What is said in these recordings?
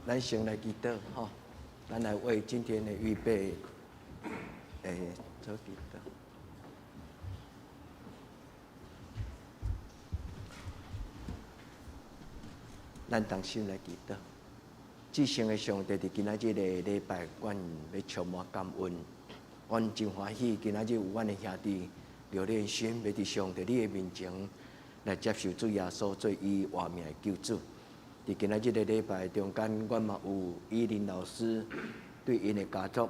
咱先來祈禱吼，咱來為今天的預備，做祈禱。咱同心來祈禱。至聖的上帝，佇今仔日的禮拜，阮欲充滿感恩，阮真歡喜，今仔日有阮的兄弟劉連心，欲佇上帝你的面前來接受主耶穌做伊活命的救主。佇今仔日的禮拜中間，阮嘛有依林老師對𪜶的家族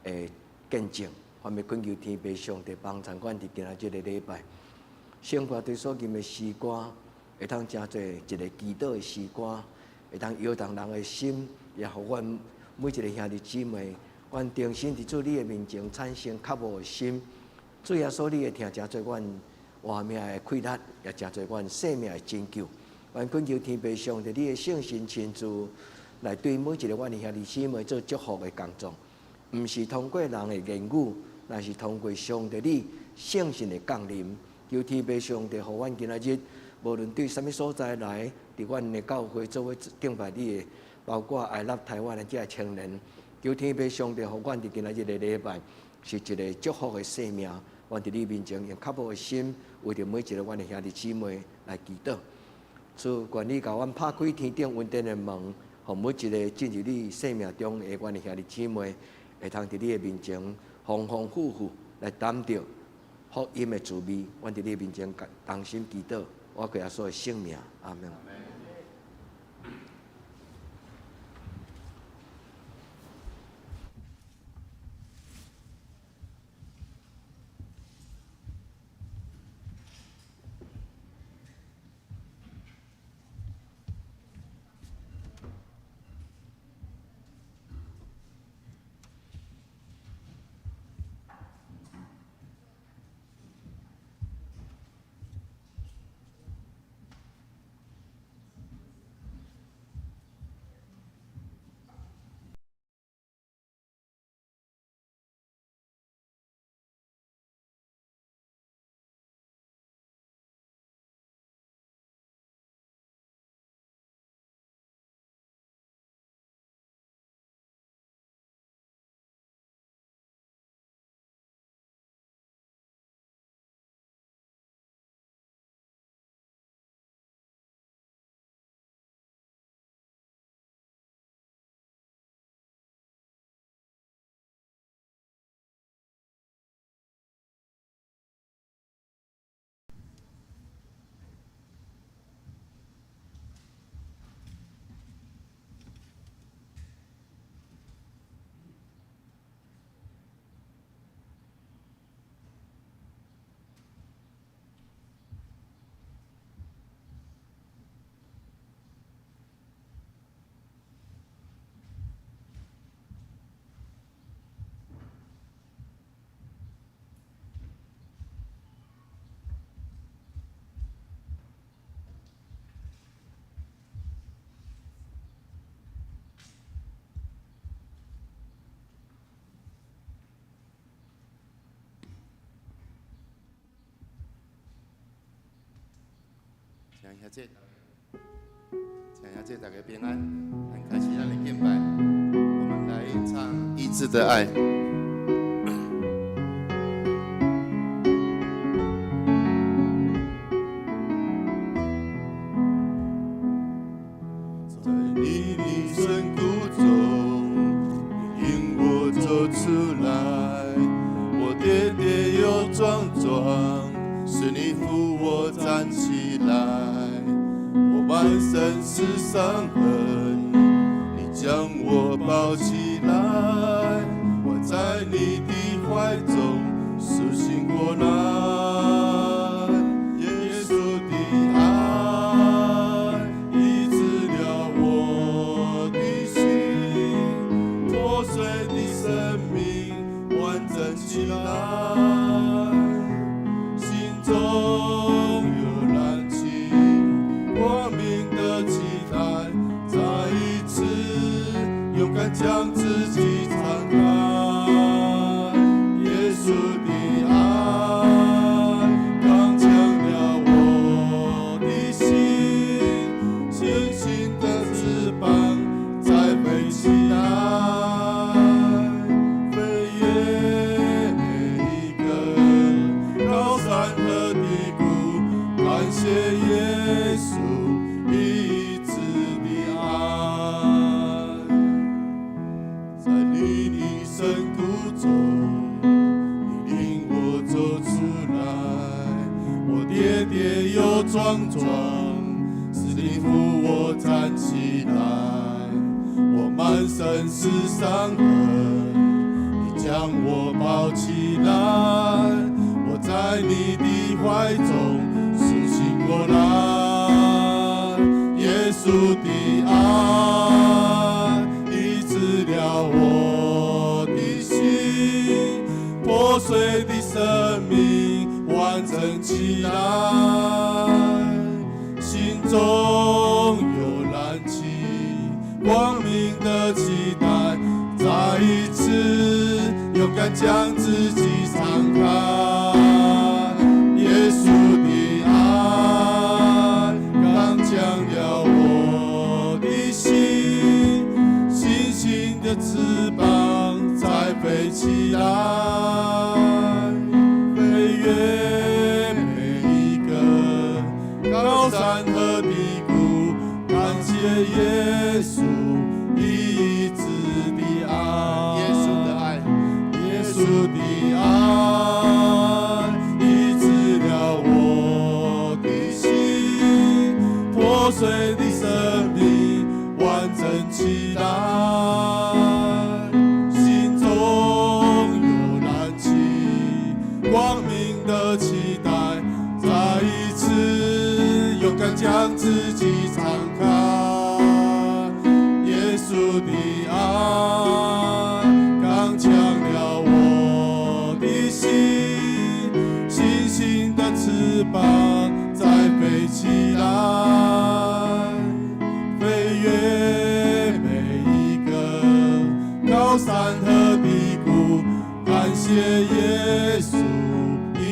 的見證，阮欲懇求天父上帝幫助阮佇今仔日的禮拜，聖歌對所吟的詩歌，會當成做一个祈禱的詩歌，會當搖動人的心，也予阮每一个兄弟姊妹，阮重新佇主你的面前產生渴慕的心。主耶穌，你的疼成做阮活命的氣力，也成做阮生命的拯救。阮懇求天父上帝，你的聖神親自來對每一个阮的兄弟姊妹做祝福的工作，毋是通過人的言語，乃是通過上帝你聖神的降臨。求天父上帝，予阮今仔日無論對啥物所在來，佇阮的教會做伙敬拜你的，包括愛納台灣的這个青年，求天父上帝，予阮佇今仔日的禮拜是一个祝福的生命。阮佇你面前用渴慕的心，為著每一个阮的兄弟姊妹來祈禱。主，願你共阮拍開天頂恩典的門，予每一个進入你生命中的阮的兄弟姊妹，會通佇你的面前豐豐富富來擔著福音的滋味。阮佇你面前同心祈禱，我靠耶穌的聖名，阿門。請兄姐，請兄姐大家平安，很開心咱來敬拜，我們來唱《醫治的愛》。在你的深谷中，你引我走出來，我跌跌又撞撞，是你扶我站起來。我滿身是傷痕，你將我抱起來，我在你的懷中蘇醒過來。耶穌的愛醫治了我的心，破碎的生命完整起來，心中有燃起光明的期待，再一次勇敢將自己敞開。耶穌的愛剛強了我的心，信心的翅膀再跌跌又撞撞，是你扶我站起來。我滿身是傷痕，你將我抱起來。我在你的懷中甦醒過來。耶穌的愛醫治了我的心，破碎的生命完整起來，心中又燃起光明的期待，再一次勇敢將自己敞開。耶穌的愛剛強了我的心，信心的翅膀再飛起來，飛越每一個高山和低谷，感謝耶穌醫治的愛。耶穌的愛，耶穌的愛醫治了我的心，破碎的生命完整起來，心中又燃起光明的期待，再一次勇敢將自己敞開。耶穌的愛剛強了我的心，信心的翅膀再飛起來，飛越每一個高山和低谷，感謝耶穌醫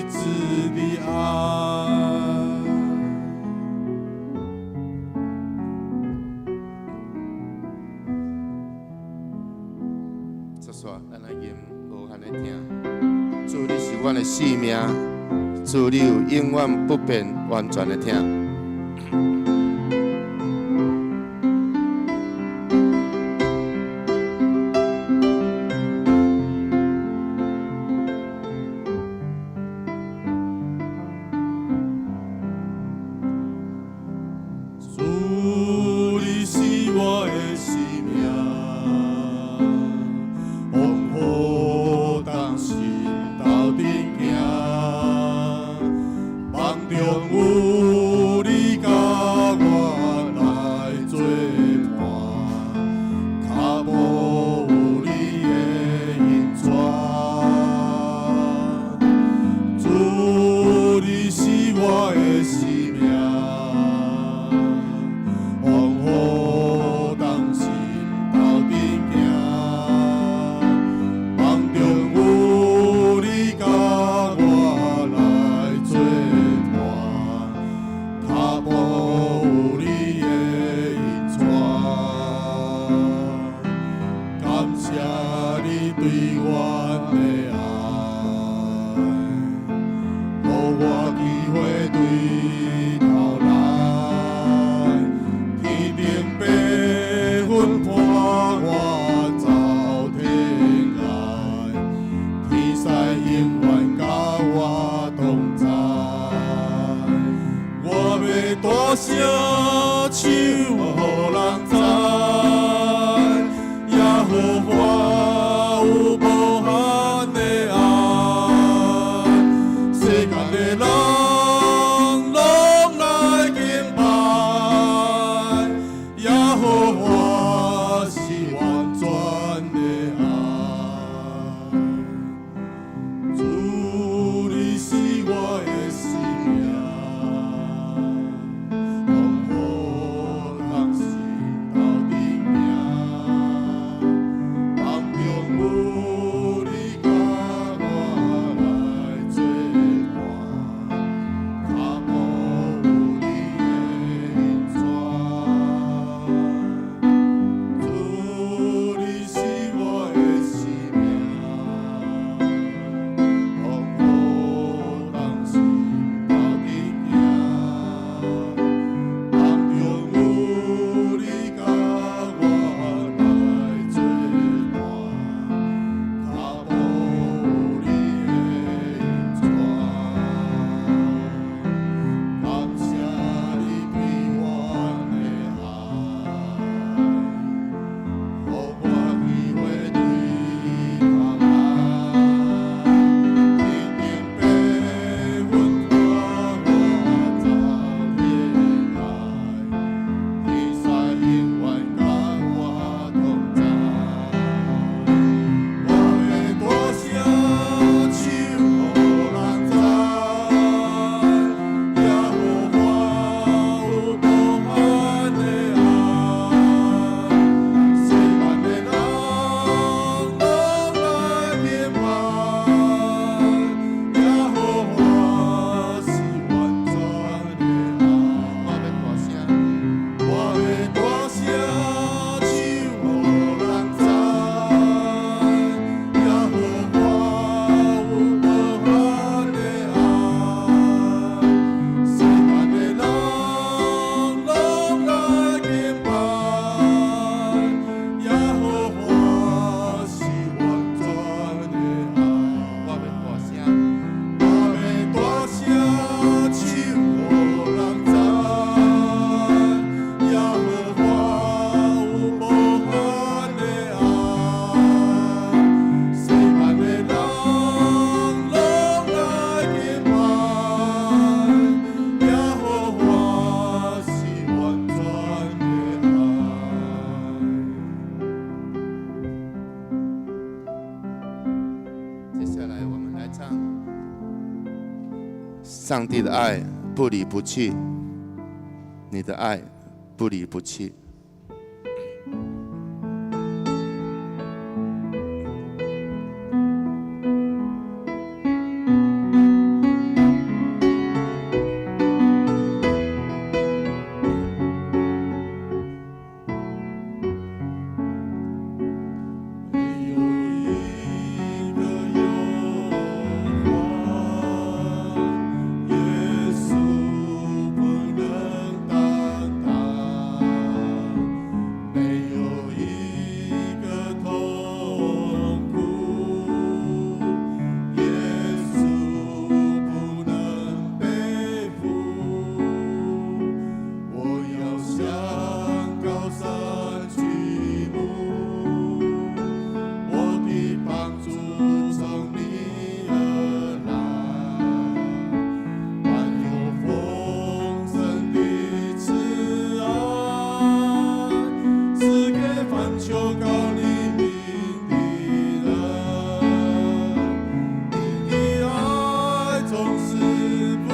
治的愛。說煞，咱來吟無限的疼。主，你是阮的性命，主，你有永遠不變、完全的疼。主，你是我的生命，風雨同心鬥陣行，夢中有你佮我來做伴，跤步有你的引帶。主，你是我的生命，風雨同心鬥陣行，夢中有你佮我來做伴，跤步有你的引帶。感謝你對阮的愛，予我機會對頭來，天頂白雲伴我走天涯，天使永遠佮我同在。我欲大聲唱，予人知，耶和華有無限的愛，世間的人攏來敬拜，耶和華是完全的愛。主，你是我的生命，風雨來唱。上帝的愛不離不棄，你的愛不離不棄。沒有一個憂患，耶穌不能擔當；沒有一個痛苦，耶穌不能背負。我要向高山舉目。我的幫助從你而來，滿有豐盛的慈愛，賜給凡求告你名的人。你的愛總是不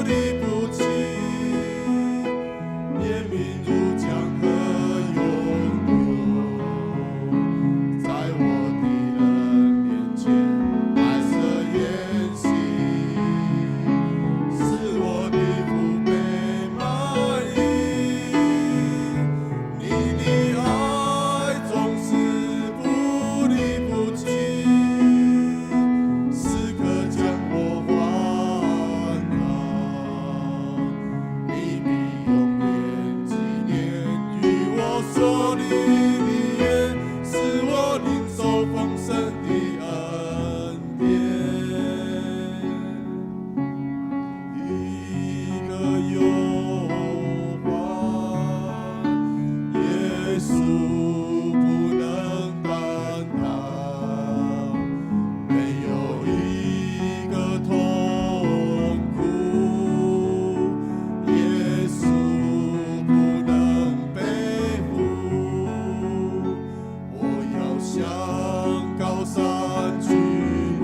離不棄，憐憫如江河湧流，在我敵人面前擺設筵席，使我的福杯滿溢。你的愛總是不離不棄，時刻將我環繞。你必永遠紀念與我所立的約，使我領受豐盛的恩典。一個憂患，耶穌不能擔當；沒有一個痛苦，耶穌不能背負。我要向高山舉目，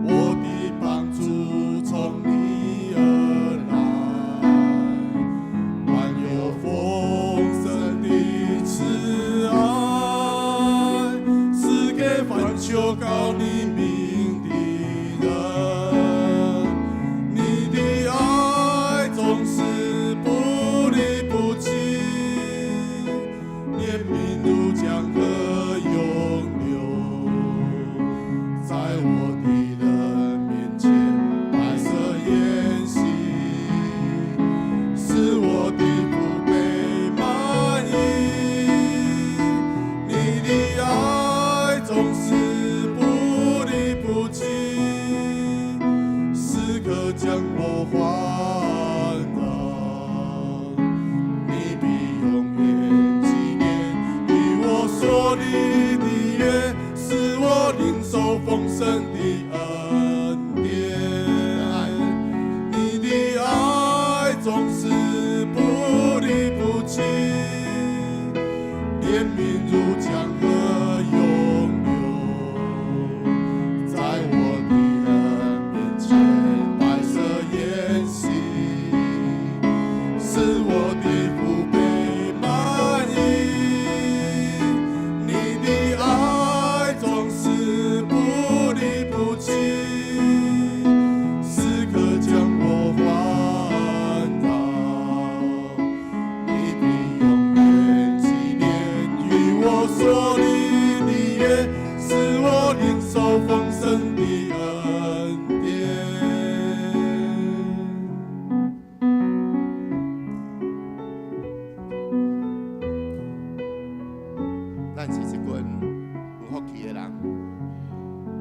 我的幫助從你而來，滿有豐盛的慈愛，賜給凡求告你名的人。你的愛總是不離不棄，憐憫如江河湧流，在我敵人面前擺設筵席，使我的福杯滿溢。你的愛總是不離不棄，時刻將我環繞。你必永遠紀念與我所立的約，使我領受豐盛的恩典。你的愛總是不離不棄，憐憫如江河湧流，在我敵人面前擺設筵席，使我的福杯滿溢。你的愛總是不離不棄，時刻將我環繞。你必永遠紀念與我所立的約，使我領受豐盛的恩典。咱是一群有福氣的人，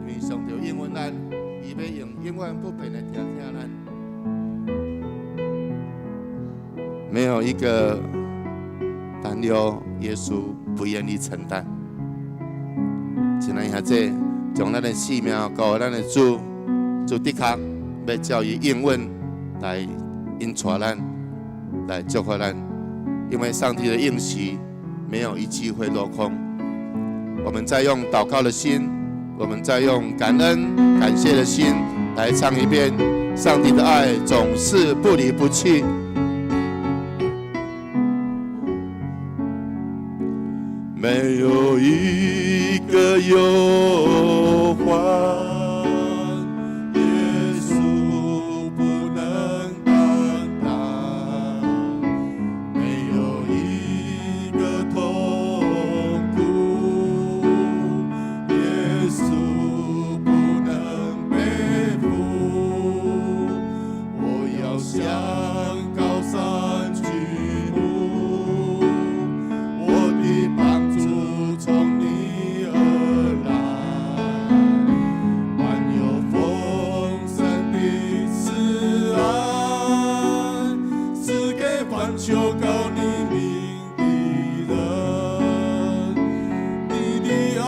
因為上帝應允咱，伊欲用永遠不變的疼疼咱。沒有一個擔憂，耶穌不願意承擔。親愛兄弟，將咱的性命交予咱的主，主的確欲照伊應允來引帶咱，來祝福咱。因為上帝的應許沒有一句會落空。我們再用禱告的心，我們再用感恩、感謝的心來唱一遍：上帝的愛總是不離不棄。沒有一個憂患，耶穌不能擔當；沒有一個痛苦，耶穌不能背負。我要向高山舉目，我的幫助從你而來。滿有豐盛的慈愛，賜給凡求告你名的人。你的愛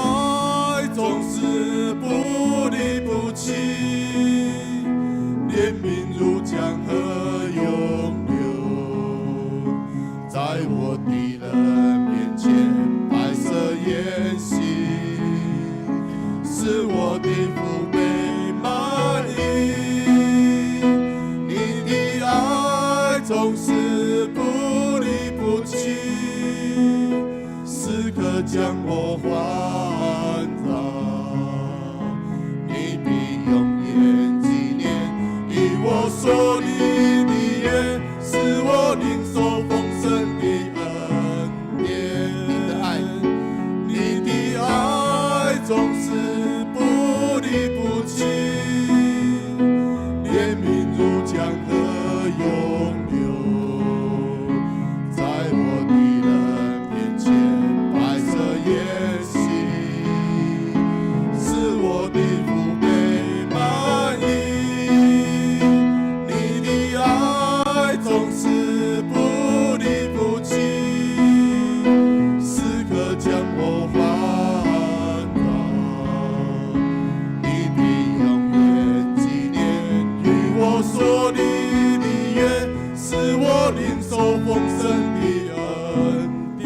總是不離不棄，憐憫如江河湧流，在我敵人面前擺設筵席，使我的腹被滿溢。你的愛總是不離不棄，時刻將我環繞。你必永遠紀念與我所立的約，使我領受豐盛的恩典。你的愛，你的愛總是不離不棄，憐憫如江河湧流，在我敵人面前擺設筵席，使我的腹被滿溢。你的愛總是不離不棄，時刻將我環繞。你必永遠紀念與我所立的約，使我領受豐盛的恩典。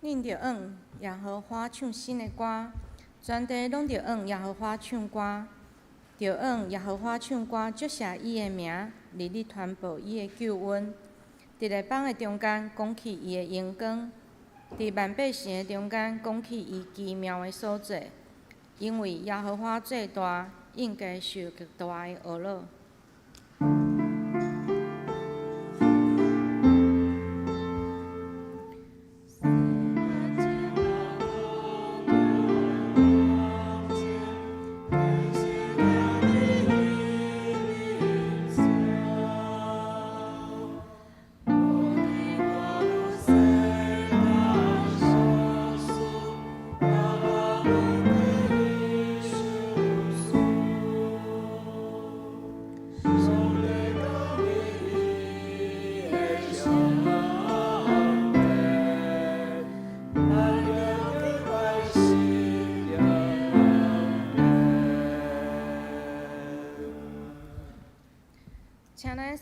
恁著向耶和華唱新的歌，全地攏著向耶和華唱歌，著向耶和華唱歌，祝謝伊的名，日日傳報伊的救恩。佇列邦的中間講起伊的榮光，佇萬百姓的中間講起伊奇妙的所作。因為耶和華做大，應該受極大的呵咾。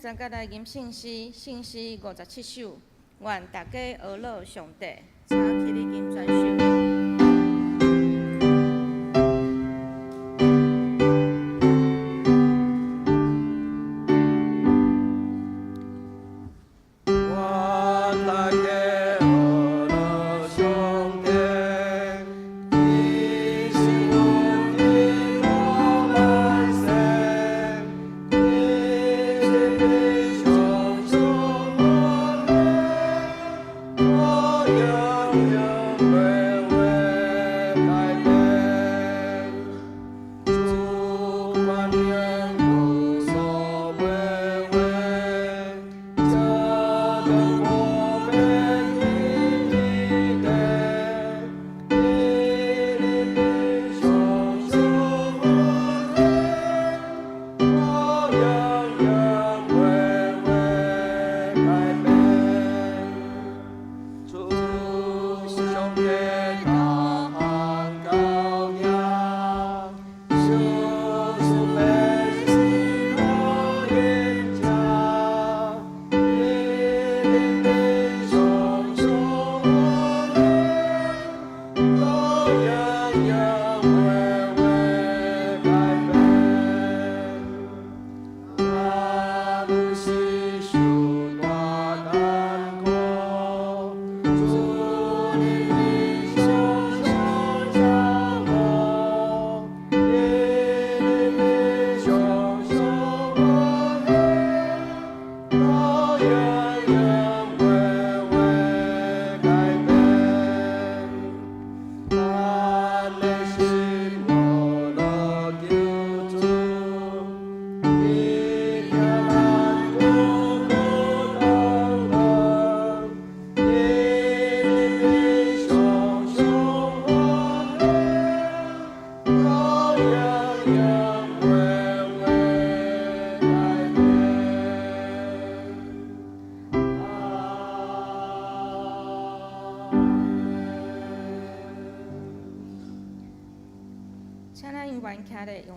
三甲來吟聖詩，聖詩57首，願大家呵咾上帝，請起立吟全首。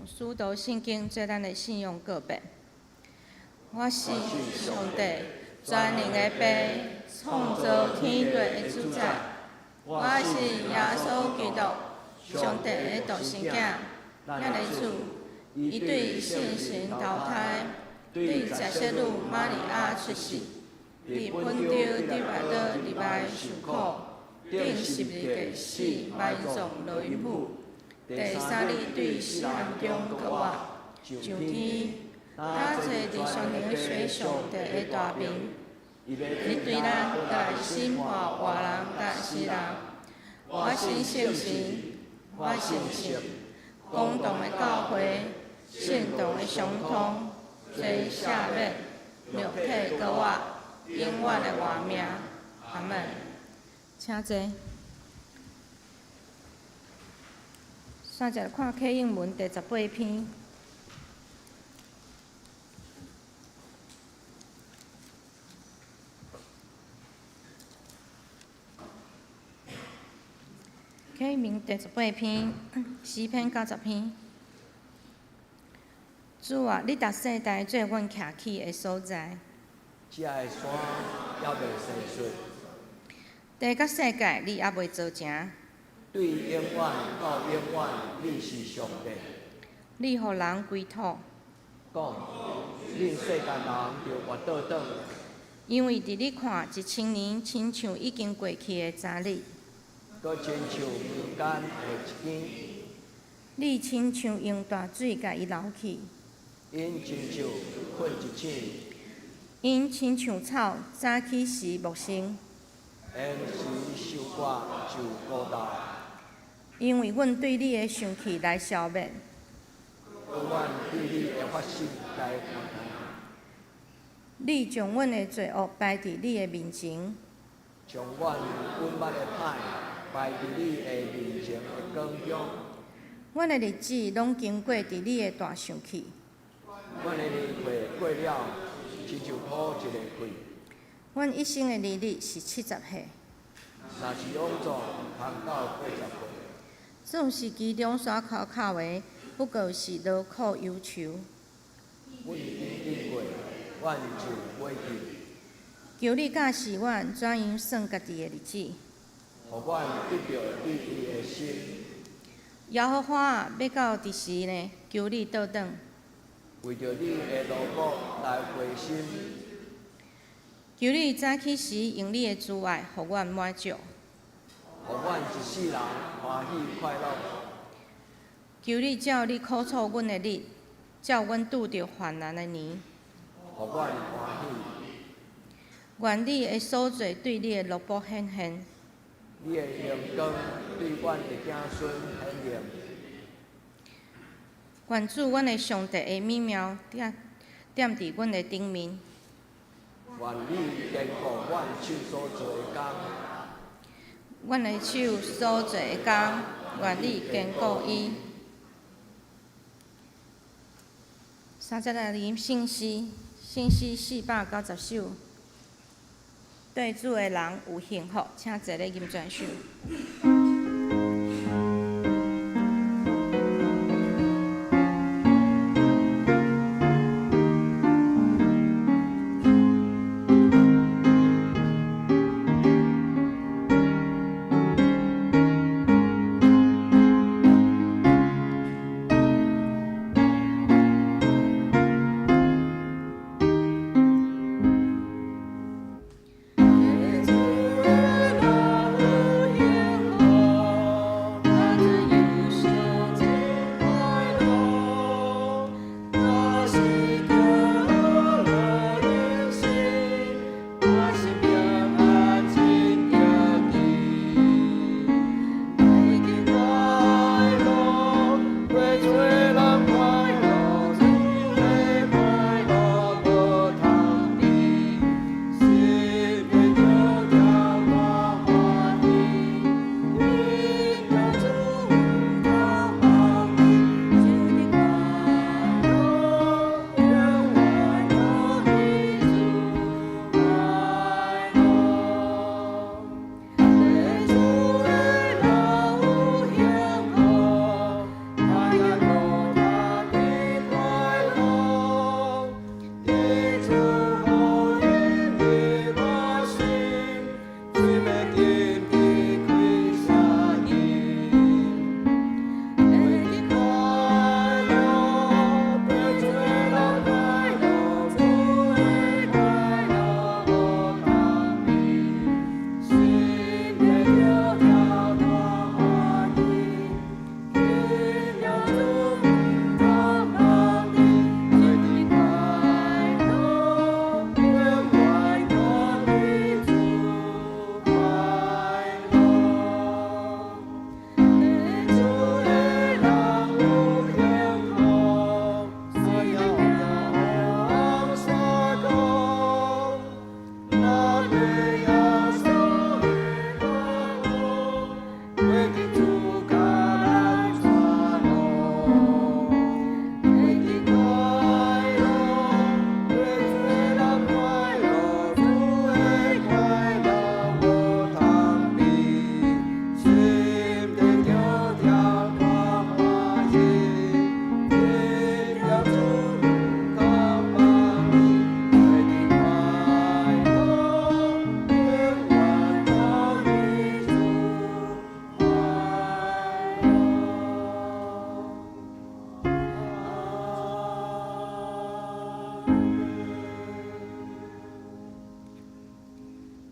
使徒信经做咱的信仰告白。我信上帝，全能的父，创造天地的主宰。我信耶稣基督，上帝的独生囝，咱的主。伊对圣神投胎，对十色女玛利亚出世，伫本丢伫巴多入来受苦，钉十字架死，埋葬落阴府。第三日对死人中复活，上天，他坐伫上帝水上帝的大明，伊对咱来审判活人佮死人。我信圣神，我信圣公同的教会，圣徒的相通，罪赦免，肉体复活，永远的活命。阿门。请坐。煞来看启应文第18篇。启应文第18篇，诗篇90篇。主啊，你逐世代做阮徛起的所在。遮的山犹未生出。地佮世界，你犹未造成。对永远到永远，你是上帝。你予人归土。讲，恁世间人著活倒转。因为伫你看，1000年亲像已经过去的昨日。阁亲像民间的一天。你亲像用大水共伊流去。𪜶亲像困一醒。𪜶亲像草，早起时茂盛。闲时收割就枯焦。因为阮对你的生气来消灭。阮对你的发誓来反弹。你将阮的罪恶摆伫你的面前。将阮阮捌的歹摆伫你的面前的光中。阮的日子拢经过伫你的大生气。阮的年岁过了，亲像吐一个气。阮一生的年日是70岁。若是勇壮，通到80岁。总是其中山口口的，不过是劳苦忧愁。阮已经经过，阮就袂记。求你教示阮怎樣算家己的日子。予阮得著你智的心。耶和華啊，欲到佇時呢？求你倒轉。為著你的奴僕來回心。求你早起時用你的慈愛，予阮滿足。予阮一世人歡喜快樂。求你照你苦楚阮的日，照阮拄著患難的年。予阮歡喜。願你的所做對你的奴僕顯現。你的榮光對阮的子孫顯明。願主阮的上帝的美妙踮佇阮的頂面。願你堅固阮手所做的工。阮的手所做的工，願你堅固伊。三節來吟聖詩，聖詩490首。對主的人有幸福，請坐咧吟全首。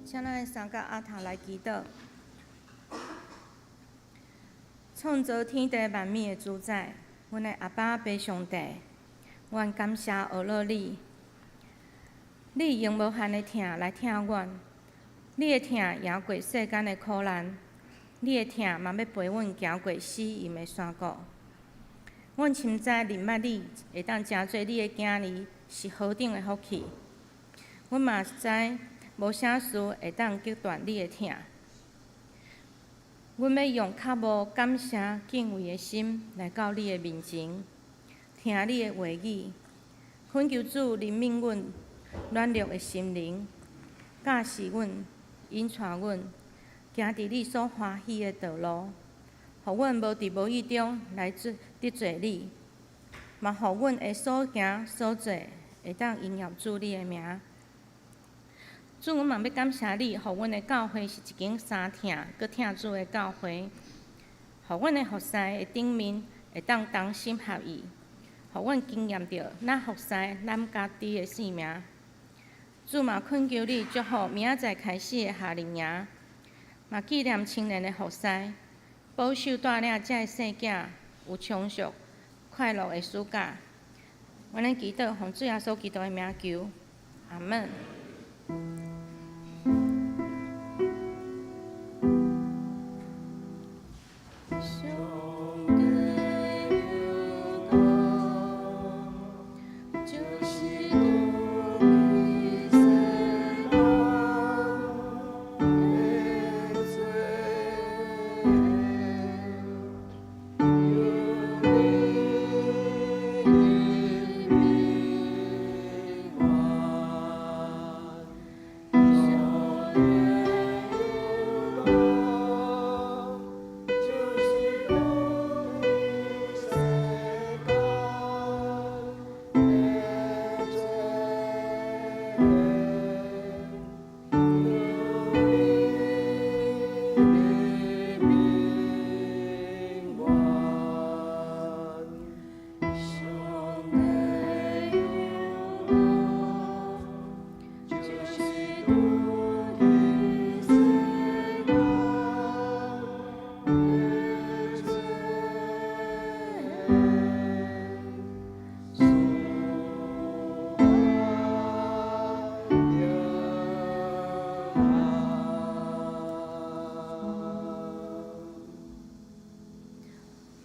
請咱三甲阿頭來祈禱。創造天地萬物的主宰，阮的阿爸父上帝，阮感謝阿樂你，你用無限的疼來疼阮，你的疼贏過世間的苦難，你的疼嘛欲陪阮行過死蔭的山谷。阮深知認捌你會當成做你的囝兒是何等的福氣，阮嘛知無啥事會當隔斷你的疼。阮欲用較無感謝敬畏的心來到你的面前，聽你的話語，懇求主憐憫阮軟弱的心靈，教示阮，引帶阮，行佇你所歡喜的道路，予阮無佇無意中來得罪你，嘛予阮的所行所做會當榮耀主你的名。主，阮嘛欲感謝你，予阮的教會是一間相疼、閣疼主的教會，予阮的服侍的頂面會當同心合意，予阮經驗著咱服侍咱家己的性命。主嘛懇求你祝福明仔載開始的夏令營，嘛紀念青年的服侍，保守帶領這个細囝有充足快樂的暑假。阮咧祈禱，奉主耶穌基督的名求，阿門。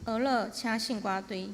俄勒請聖歌隊。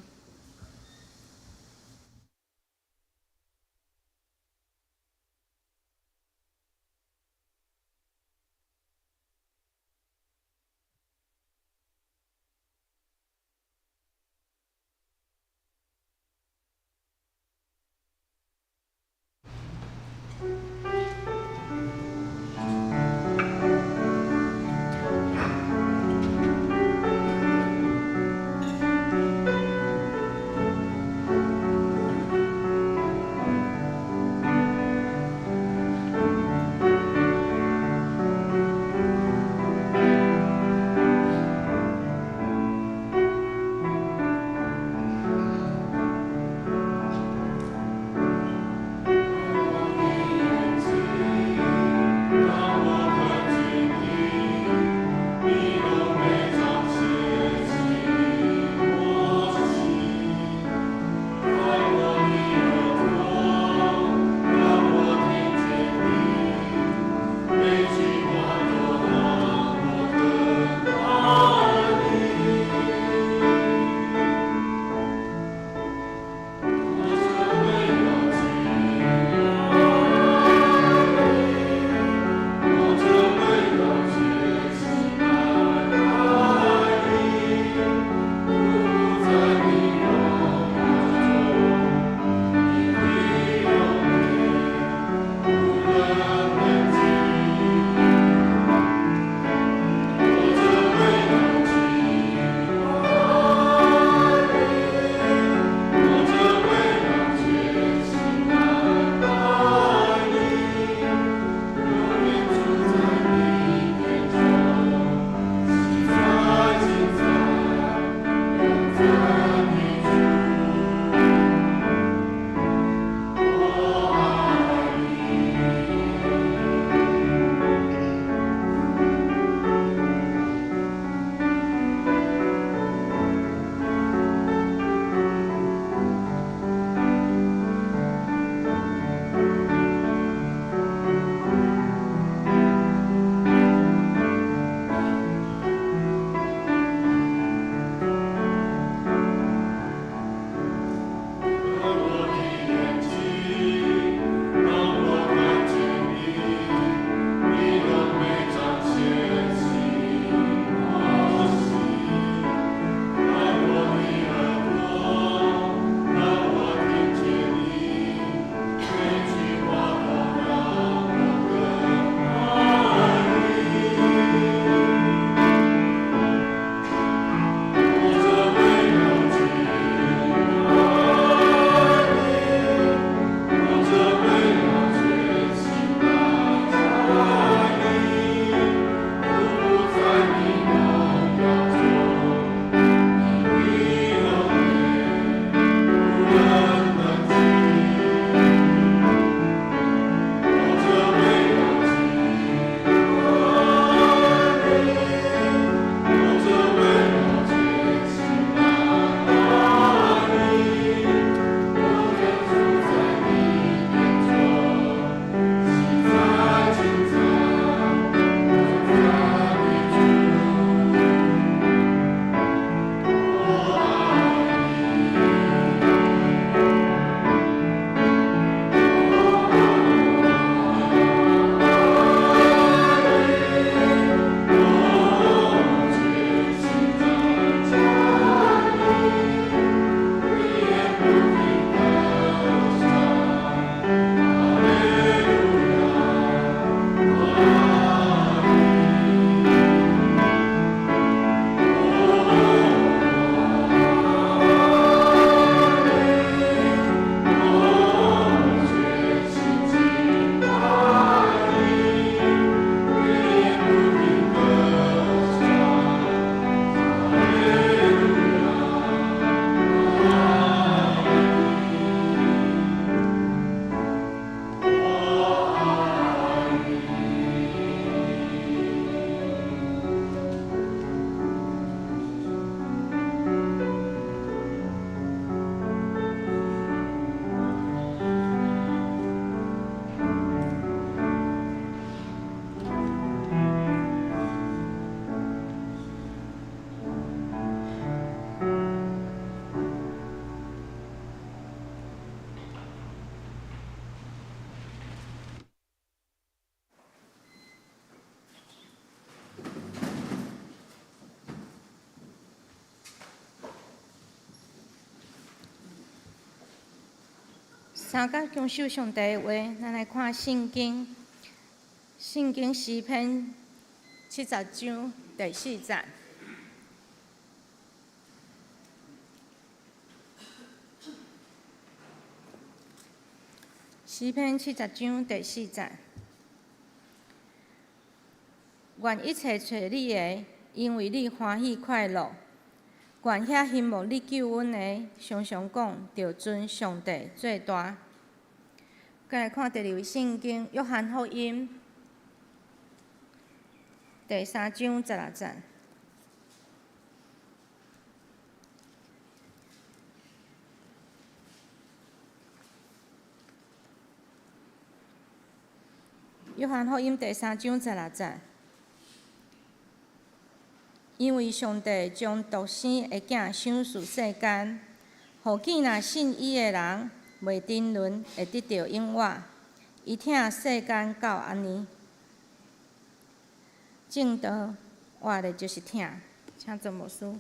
三甲享受上帝的話，咱來看聖經，聖經詩篇70章第四節。詩篇70章第四節。願一切揣你的，因為你歡喜快樂；願遐欣慕你救恩的，常常講著尊上帝做大。閣來看第二位聖經，約翰福音第三章十六節。約翰福音第三章十六節。因為上帝將獨生的囝賞賜世間，予見若信伊的人，袂沉淪，會得著永活。伊疼世間到按呢，證道活的就是疼。請做牧師。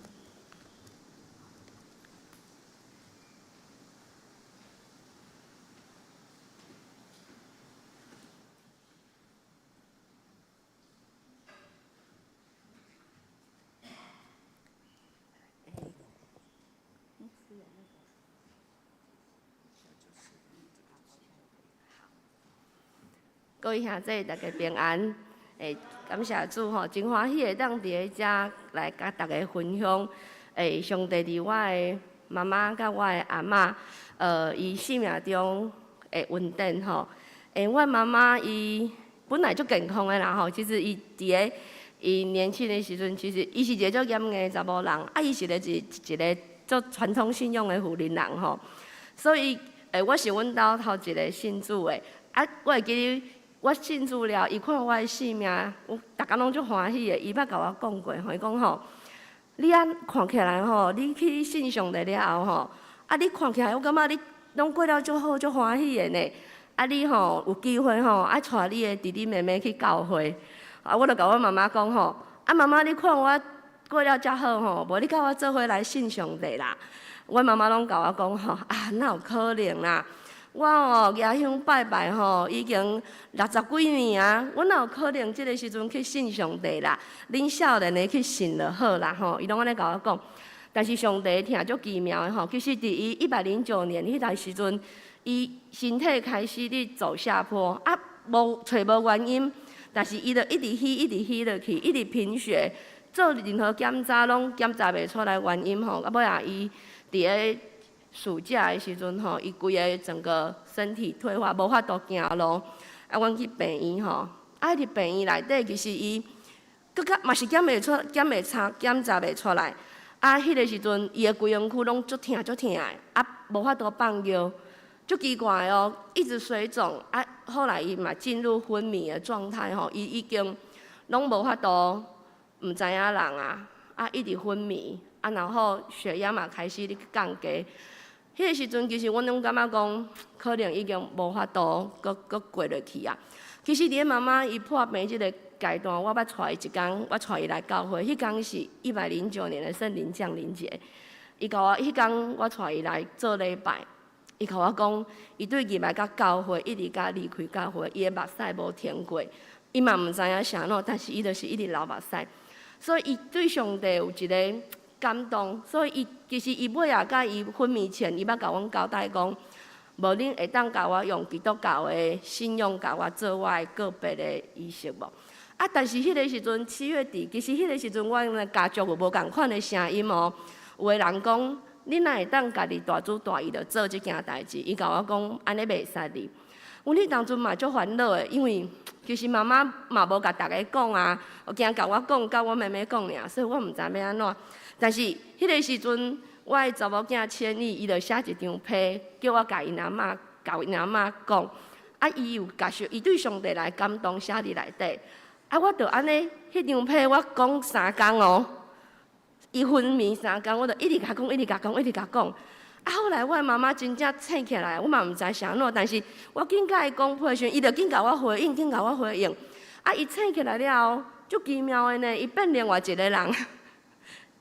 各位兄弟，大家平安。感謝主吼，真歡喜會當佇咧遮來佮大家分享。上帝佇我的媽媽佮我的阿嬤，伊生命中的恩典吼。我媽媽伊本來足健康的啦吼，其實伊佇咧伊年輕的時陣，其實伊是一個足嚴的查某人，啊，伊是咧一一個足傳統信仰的婦人人吼。所以，我是阮兜頭一個信主的，啊，我會記得。我信主了，伊看我的性命，我逐工攏足歡喜的。伊捌共我講過吼，伊講吼，你按看起來吼，你去信上帝了後吼，啊，你看起來我感覺你攏過了足好足歡喜的呢。啊，你吼有機會吼，愛帶你的弟弟妹妹去教會。啊，我就共我媽媽講吼，啊，媽媽你看我過了遮好吼，無你佮我做伙來信上帝啦。我媽媽攏共我講吼，啊，哪有可能啦？我哦，舉香拜拜吼，已經六十幾年啊，我哪有可能這個時陣去信上帝啦？恁少年的去信就好啦吼，伊攏按呢共我講。但是上帝疼足奇妙的吼，其實佇伊109年彼個時陣，伊身體開始佇走下坡，啊，無揣無原因，但是伊就一直虛，一直虛落去，一直貧血，做任何檢查攏檢查袂出來原因吼，啊，尾仔伊佇咧暑假的時陣吼，伊規个整個身體退化，無法度行路。啊，阮去病院吼，啊，佇病院內底其實伊閣較嘛是檢袂出，檢袂查，檢查袂出來。啊，彼個時陣伊的規身軀攏足疼足疼的，啊，無法度放尿，足奇怪哦，一直水腫。啊，後來伊嘛進入昏迷的狀態吼，伊已經攏無法度毋知影人啊，啊，一直昏迷，啊，然後血壓嘛開始咧降低。彼個時陣，其實阮攏感覺講，可能已經無法度閣閣過落去啊。其實，佇咧媽媽伊破病這個階段，我捌帶伊一工，我帶伊來教會。彼工是109年的聖靈降臨節。伊共我，彼工我帶伊來做禮拜。伊共我講，伊對入來到教會，一直到離開教會，伊的目屎無停過。伊嘛毋知影啥物，但是伊就是一直流目屎。所以，伊對上帝有一個感動，所以伊其實伊尾仔佮伊昏迷前，伊捌共阮交代講，無恁會當共我用基督教的信仰共我做我的告別的儀式無？啊，但是彼個時陣7月底，其實彼個時陣阮的家族有無仝款的聲音哦。有的人講，你哪會當家己大主大意就做這件代誌？伊共我講，按呢袂使哩。阮彼當陣嘛足煩惱的，因為其實媽媽嘛無共逐家講啊，有驚共我講，佮我妹妹講爾，所以我毋知欲按怎。但是彼個時陣，我的查某囝千里，伊就寫一張批，叫我共𪜶阿嬤、共𪜶阿嬤講。啊，伊有共伊對上帝來感動寫佇內底。啊，我就按呢，彼張批我講三工哦，伊昏迷三工，我就一直共講，一直共講，一直共講。啊，後來我的媽媽真正醒起來，我嘛毋知啥物，但是我緊共伊講批時，伊就緊共我回應，緊共我回應。啊，伊醒起來了後，足奇妙的呢，伊變另外一個人。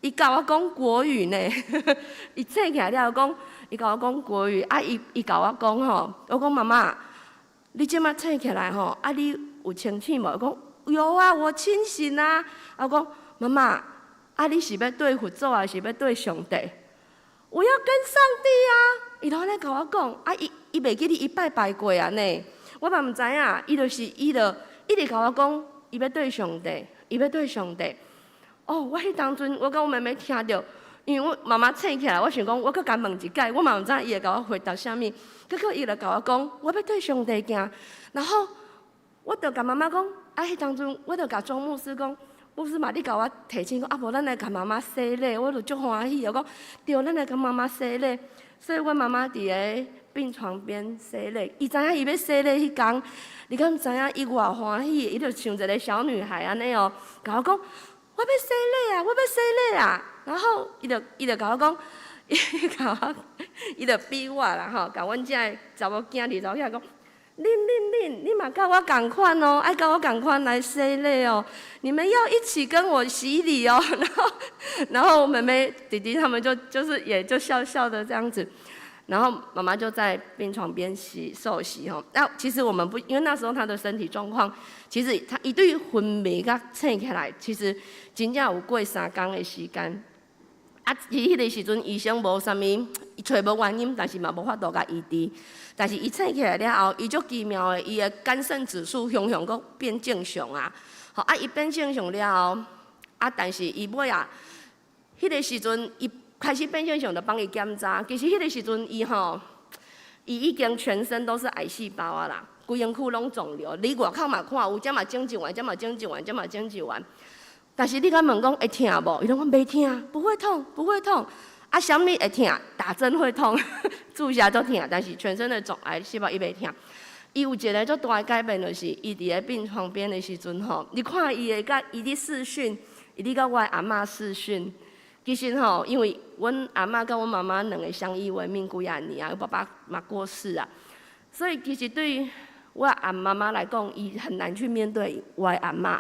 伊共我講國語呢，伊醒起來了後講，伊共我講國語，啊，伊共我講吼，我講媽媽，你這馬醒起來吼，啊，你有清醒無？伊講有啊，我清醒啊。我講媽媽，啊，你是欲對佛祖，還是欲對上帝？我要跟上帝啊！伊就按呢共我講，啊，伊袂記得伊拜拜過啊呢，我嘛毋知影，伊就是伊就一直共我講，伊欲對上帝，伊欲對上帝。哦，我彼當陣，我佮阮妹妹聽著，因為我媽媽醒起來，我想講，我閣共問一擺，我嘛毋知伊會共我回答啥物。結果伊就共我講，我欲對上帝行。然後我就共媽媽講，啊，彼當陣我就共莊牧師講，牧師嘛，你共我提醒講，啊無咱來共媽媽洗禮，我就足歡喜。我講對，咱來共媽媽洗禮。所以阮媽媽佇个病床邊洗禮，伊知影伊欲洗禮彼工，你敢知影伊偌歡喜？伊就像一個小女孩按呢哦，共我講。我欲洗禮啊！我欲洗禮啊！然後伊就共我講，伊共我，伊就比我啦吼，共阮遮的查某囝兒查某囝講，恁恁恁，你嘛佮我仝款哦，愛佮我仝款來洗禮哦，你們要一起跟我洗禮哦。然後我妹妹弟弟他們就是也就笑笑的這樣子，然後媽媽就在病床邊洗受洗吼。那其實我們不，因為那時候她的身體狀況，其實她一對昏迷佮醒起來，其實真正有過3工的時間。啊，佇彼个時陣，醫生無啥物，伊揣無原因，但是嘛無法度共醫治。但是伊醒起來了後，伊足奇妙的，伊的肝腎指數雄雄閣變正常啊。吼啊，伊變正常了後，啊，但是伊尾仔，彼个時陣伊開始變正常，就幫伊檢查。其實彼個時陣伊吼，伊已經全身都是癌細胞啊啦，規身軀攏腫瘤。你外口嘛看有，這嘛腫一丸，這嘛腫一丸，這嘛腫一丸。但是你共問講會疼無？伊攏講袂疼，不會痛，不會痛。啊，啥物會疼？打針會痛，注射足疼，但是全身的腫癌細胞伊袂疼。伊有一個足大的改變，就是伊佇个病床邊的時陣吼，你看伊會佮伊佇視訊，伊佇佮我的阿嬤視訊。其實吼，因為阮阿嬤佮阮媽媽兩個相依為命幾仔年啊，阮爸爸嘛過世啊，所以其實對我阿媽媽來講，伊很難去面對我的阿嬤。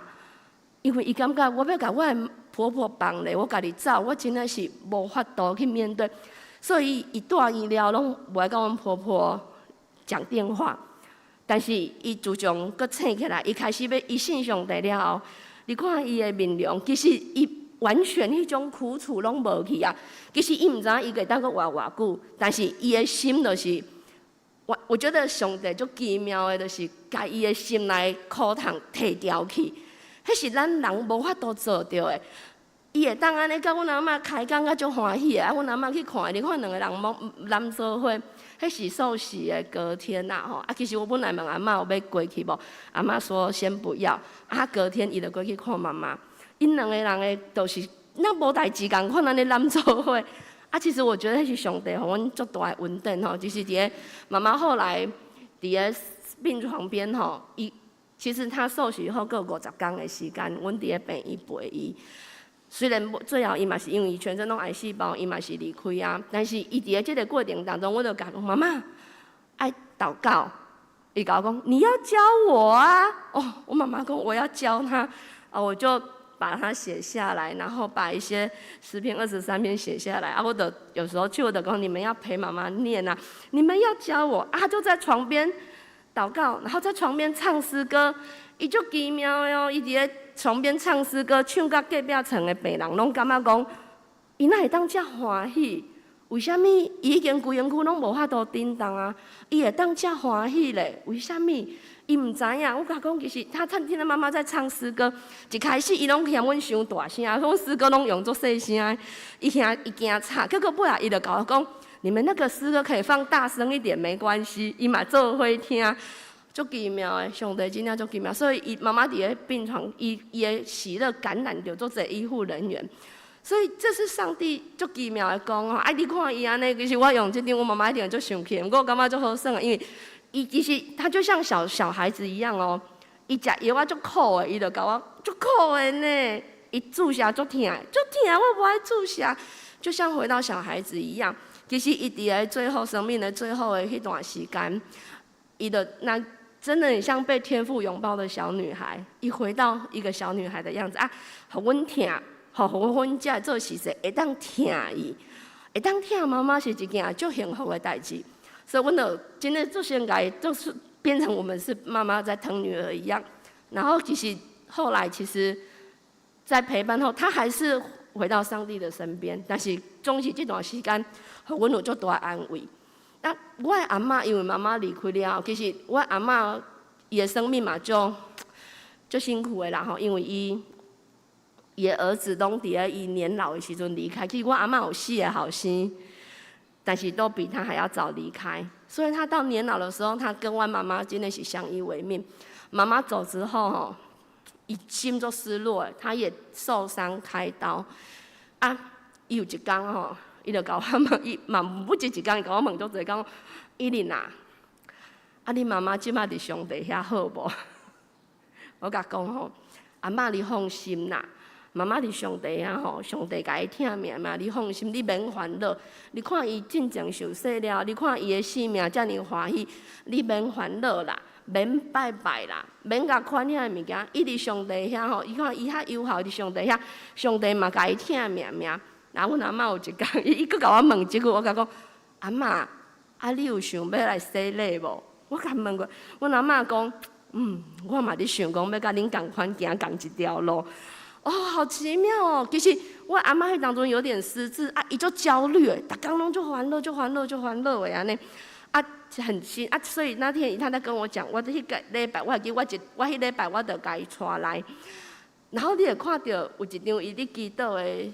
因為伊感覺我欲共我的婆婆放咧，我家己走，我真的是無法度去面對，所以伊住院了攏無愛佮阮婆婆講電話。但是伊自從閣醒起來，伊開始欲伊信上帝了後，你看伊的面容，其實伊完全彼種苦楚攏無去啊。其實伊毋知影伊會當閣活偌久，但是伊的心就是，我覺得上帝足奇妙的，就是共伊的心內苦痛提掉去。彼是咱人無法度做著的，伊會當按呢佮阮阿嬤開講甲足歡喜的，啊，阮阿嬤去看，你看兩個人攏攬做伙，彼是受洗的隔天啦吼。啊，其實我本來問阿嬤有欲過去無，阿嬤說先不要。啊，隔天伊就過去看媽媽，𪜶兩個人的就是那無代誌仝款按呢攬做伙。啊，其實我覺得彼是上帝予阮足大的恩典吼，就是佇个媽媽後來佇个病床邊吼，伊。其實他受洗後閣有50工的時間，阮佇个病院陪伊。雖然最後伊嘛是因為全身攏癌細胞，伊嘛是離開啊。但是伊佇个這個過程當中，我就共講媽媽愛禱告。伊共我講你要教我啊！哦，我媽媽講我要教他，啊，我就把它寫下來，然後把一些詩篇23篇寫下來。啊，我就有時候去，我就講你們要陪媽媽念啊，你們要教我啊，就在床邊禱告，然後在床邊唱詩歌，伊足奇妙的哦，伊佇个床邊唱詩歌，唱甲隔壁床的病人攏感覺講，伊哪會當遮歡喜？為啥物伊已經規身軀攏無法度振動啊？伊會當遮歡喜咧？為啥物？伊毋知影。我共講，其實他聽到媽媽在唱詩歌，一開始伊攏嫌阮傷大聲，阮詩歌攏用足細聲，伊驚伊驚吵。結果尾仔伊就共我講，你們那個詩歌可以放大聲一點，沒關係。伊嘛做伙聽，足奇妙的，上帝真正足奇妙。所以伊媽媽佇个病床，伊的喜樂感染著足濟醫護人員。所以這是上帝足奇妙的工哦。啊，你看伊按呢，其實我用這張，我媽媽一定足生氣。毋過我感覺足好耍的，因為伊其實他就像小小孩子一樣哦。伊食藥仔足苦的，伊就共我足苦的呢。伊注射足疼，足疼，我無愛注射，就像回到小孩子一樣。其實伊佇个最後生命的最後的彼段時間，伊就那真的很像被天父擁抱的小女孩，一回到一個小女孩的樣子啊，予阮疼。予阮遮做司祭會當疼伊，會當疼媽媽是一件足幸福的代誌。所以，阮就真的做先共，就是變成我們是媽媽在疼女兒一樣。然後，其實後來，其實，在陪伴後，他還是回到上帝的身邊。但是，總是這段時間，予阮有足大安慰。啊，我的阿嬤因為媽媽離開了後，其實我阿嬤伊的生命嘛，足足辛苦的啦吼，因為伊的兒子攏佇咧伊年老的時陣離開。其實我阿嬤有四个後生，但是都比他還要早離開，所以他到年老的時候，他跟我媽媽真的是相依為命。媽媽走之後，吼，伊心就失落，他也受傷開刀。啊，伊有一工吼，伊就共我問，伊嘛不止一工，伊共我問足濟工，伊琳啊，啊你媽媽這擺佇上帝遐好無？我共講吼，阿嬤你放心啦。媽媽佇上帝遐吼，上帝共伊疼命嘛，你放心，你免煩惱。你看伊進前受洗了，你看伊的生命遮爾歡喜，你免煩惱啦，免拜拜啦，免共款遐的物件。伊佇上帝遐吼，伊看伊較優好佇上帝遐，上帝嘛共伊疼命命。然後阮阿嬤有一工，伊閣共我問這句，我共講，阿嬤，啊你有想欲來洗禮無？我共問過，阮阿嬤講，嗯，我嘛佇想講欲佮恁仝款行仝一條路。哦，好奇妙哦！其實我阿嬤彼當陣有點失智啊，伊足焦慮的，逐工攏足煩惱、足煩惱、足煩惱的按呢，啊，很心啊，所以那天他在跟我講，我彼個禮拜我會記，我彼禮拜我就共伊帶來，然後你會看著有一張伊佇祈禱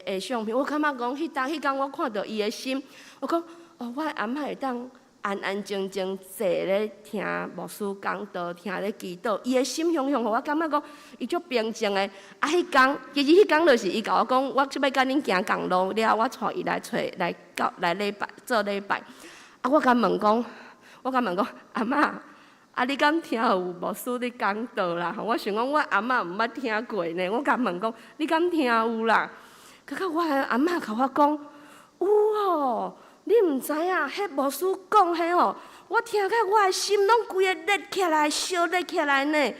的相片，我感覺講，彼工我看著伊的心，我講哦，我的阿嬤會當安安靜靜坐咧聽牧師講道，聽咧祈禱，伊的心雄雄，予我感覺講，伊足平靜的。啊，彼工其實彼工就是伊共我講，我欲佮恁行仝路了，我帶伊來揣來到來禮拜做禮拜。啊，我共問講，阿嬤，啊你敢聽有牧師咧講道啦？我想講，我阿嬤毋捌聽過呢。我共問講，你敢聽有啦？結果我的阿嬤共我講，有哦。你毋知影，彼牧師講彼吼，我聽甲我的心攏規个熱起來，燒熱起來呢。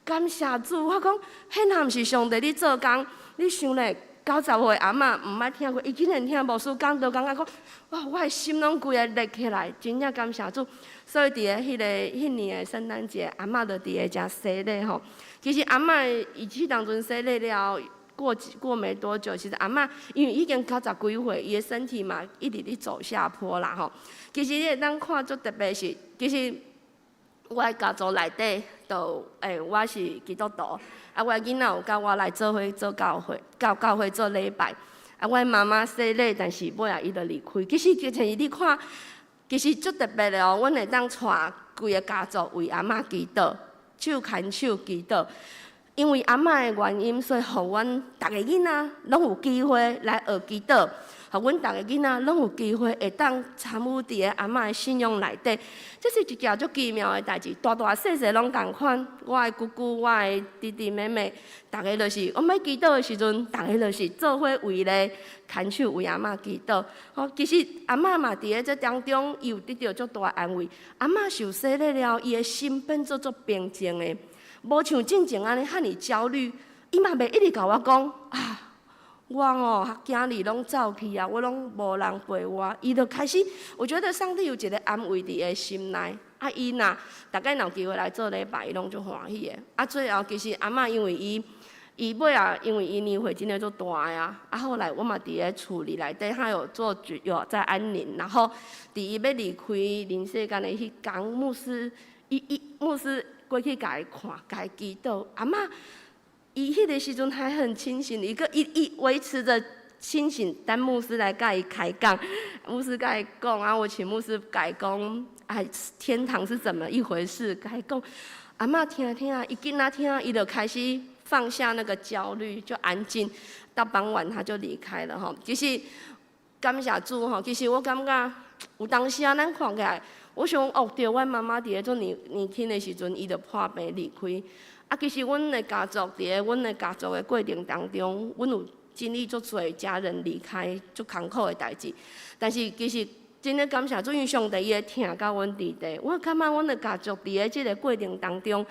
感謝主，我講，彼若毋是上帝咧做工，你想咧，90歲阿嬤毋捌聽過，伊竟然聽牧師講道，感覺講，哇，我的心攏規个熱起來，真正感謝主。所以佇咧彼年的聖誕節，阿嬤就佇咧遮洗禮吼。其實阿嬤伊彼當陣洗禮了後，過沒多久，其實阿嬤因為已經九十幾歲，伊的身體嘛一直咧走下坡啦吼。其實你會當看足特別是，其實我的家族內底都我是基督徒，啊，我的囡仔有佮我來做伙做教會，到教會做禮拜。啊，我的媽媽洗禮，但是尾仔伊就離開。其實你看，其實足特別的哦，阮會當帶規个家族為阿嬤祈禱，手牽手祈禱。因為阿嬤的原因，所以予阮逐个囡仔攏有機會來學祈禱，予阮逐个囡仔攏有機會會當參與佇咧阿嬤的信仰內底。這是一件足奇妙的代誌，大大細細攏仝款。我的姑姑、我的弟弟妹妹，逐个就是，阮欲祈禱的時陣，逐个就是做伙圍咧牽手為阿嬤祈禱。吼，其實阿嬤嘛佇咧這當中，伊有得著足大安慰。阿嬤受洗禮了，伊的心變做足平靜的。無像進前按呢遐爾焦慮，伊嘛袂一直共我講啊，我哦囝兒攏走去啊，我攏無人陪我。伊就開始，我覺得上帝有一個安慰佇伊的心內。啊，伊若逐擺若有機會來做禮拜，伊攏足歡喜的。啊，最後其實阿嬤因為伊尾仔，因為伊年歲真的足大啊，啊後來我嘛佇咧厝裡內底，他有做有在安寧，然後佇伊欲離開人世間的彼工，牧師過去共伊看，共伊祈禱。阿嬤，伊彼个時陣還很清醒，伊閣伊維持著清醒，等牧師來共伊開講，牧師共伊講啊，我請牧師共伊講，哎，天堂是怎麼一回事？共伊講，阿嬤聽聽，伊緊仔聽，伊就開始放下那個焦慮，就安靜。到傍晚他就離開了吼。其實感謝主吼，其實我感覺有當時啊，咱看起來，我想哦，對，阮媽媽佇咧做年年輕的時陣，伊就破病離開。啊，其實阮的家族佇咧阮的家族的過程當中，阮有經歷足濟家人離開足艱苦的代誌。但是其實真的感謝主，因為上帝伊會疼佮阮弟弟。我感覺阮的家族佇咧這個過程當中，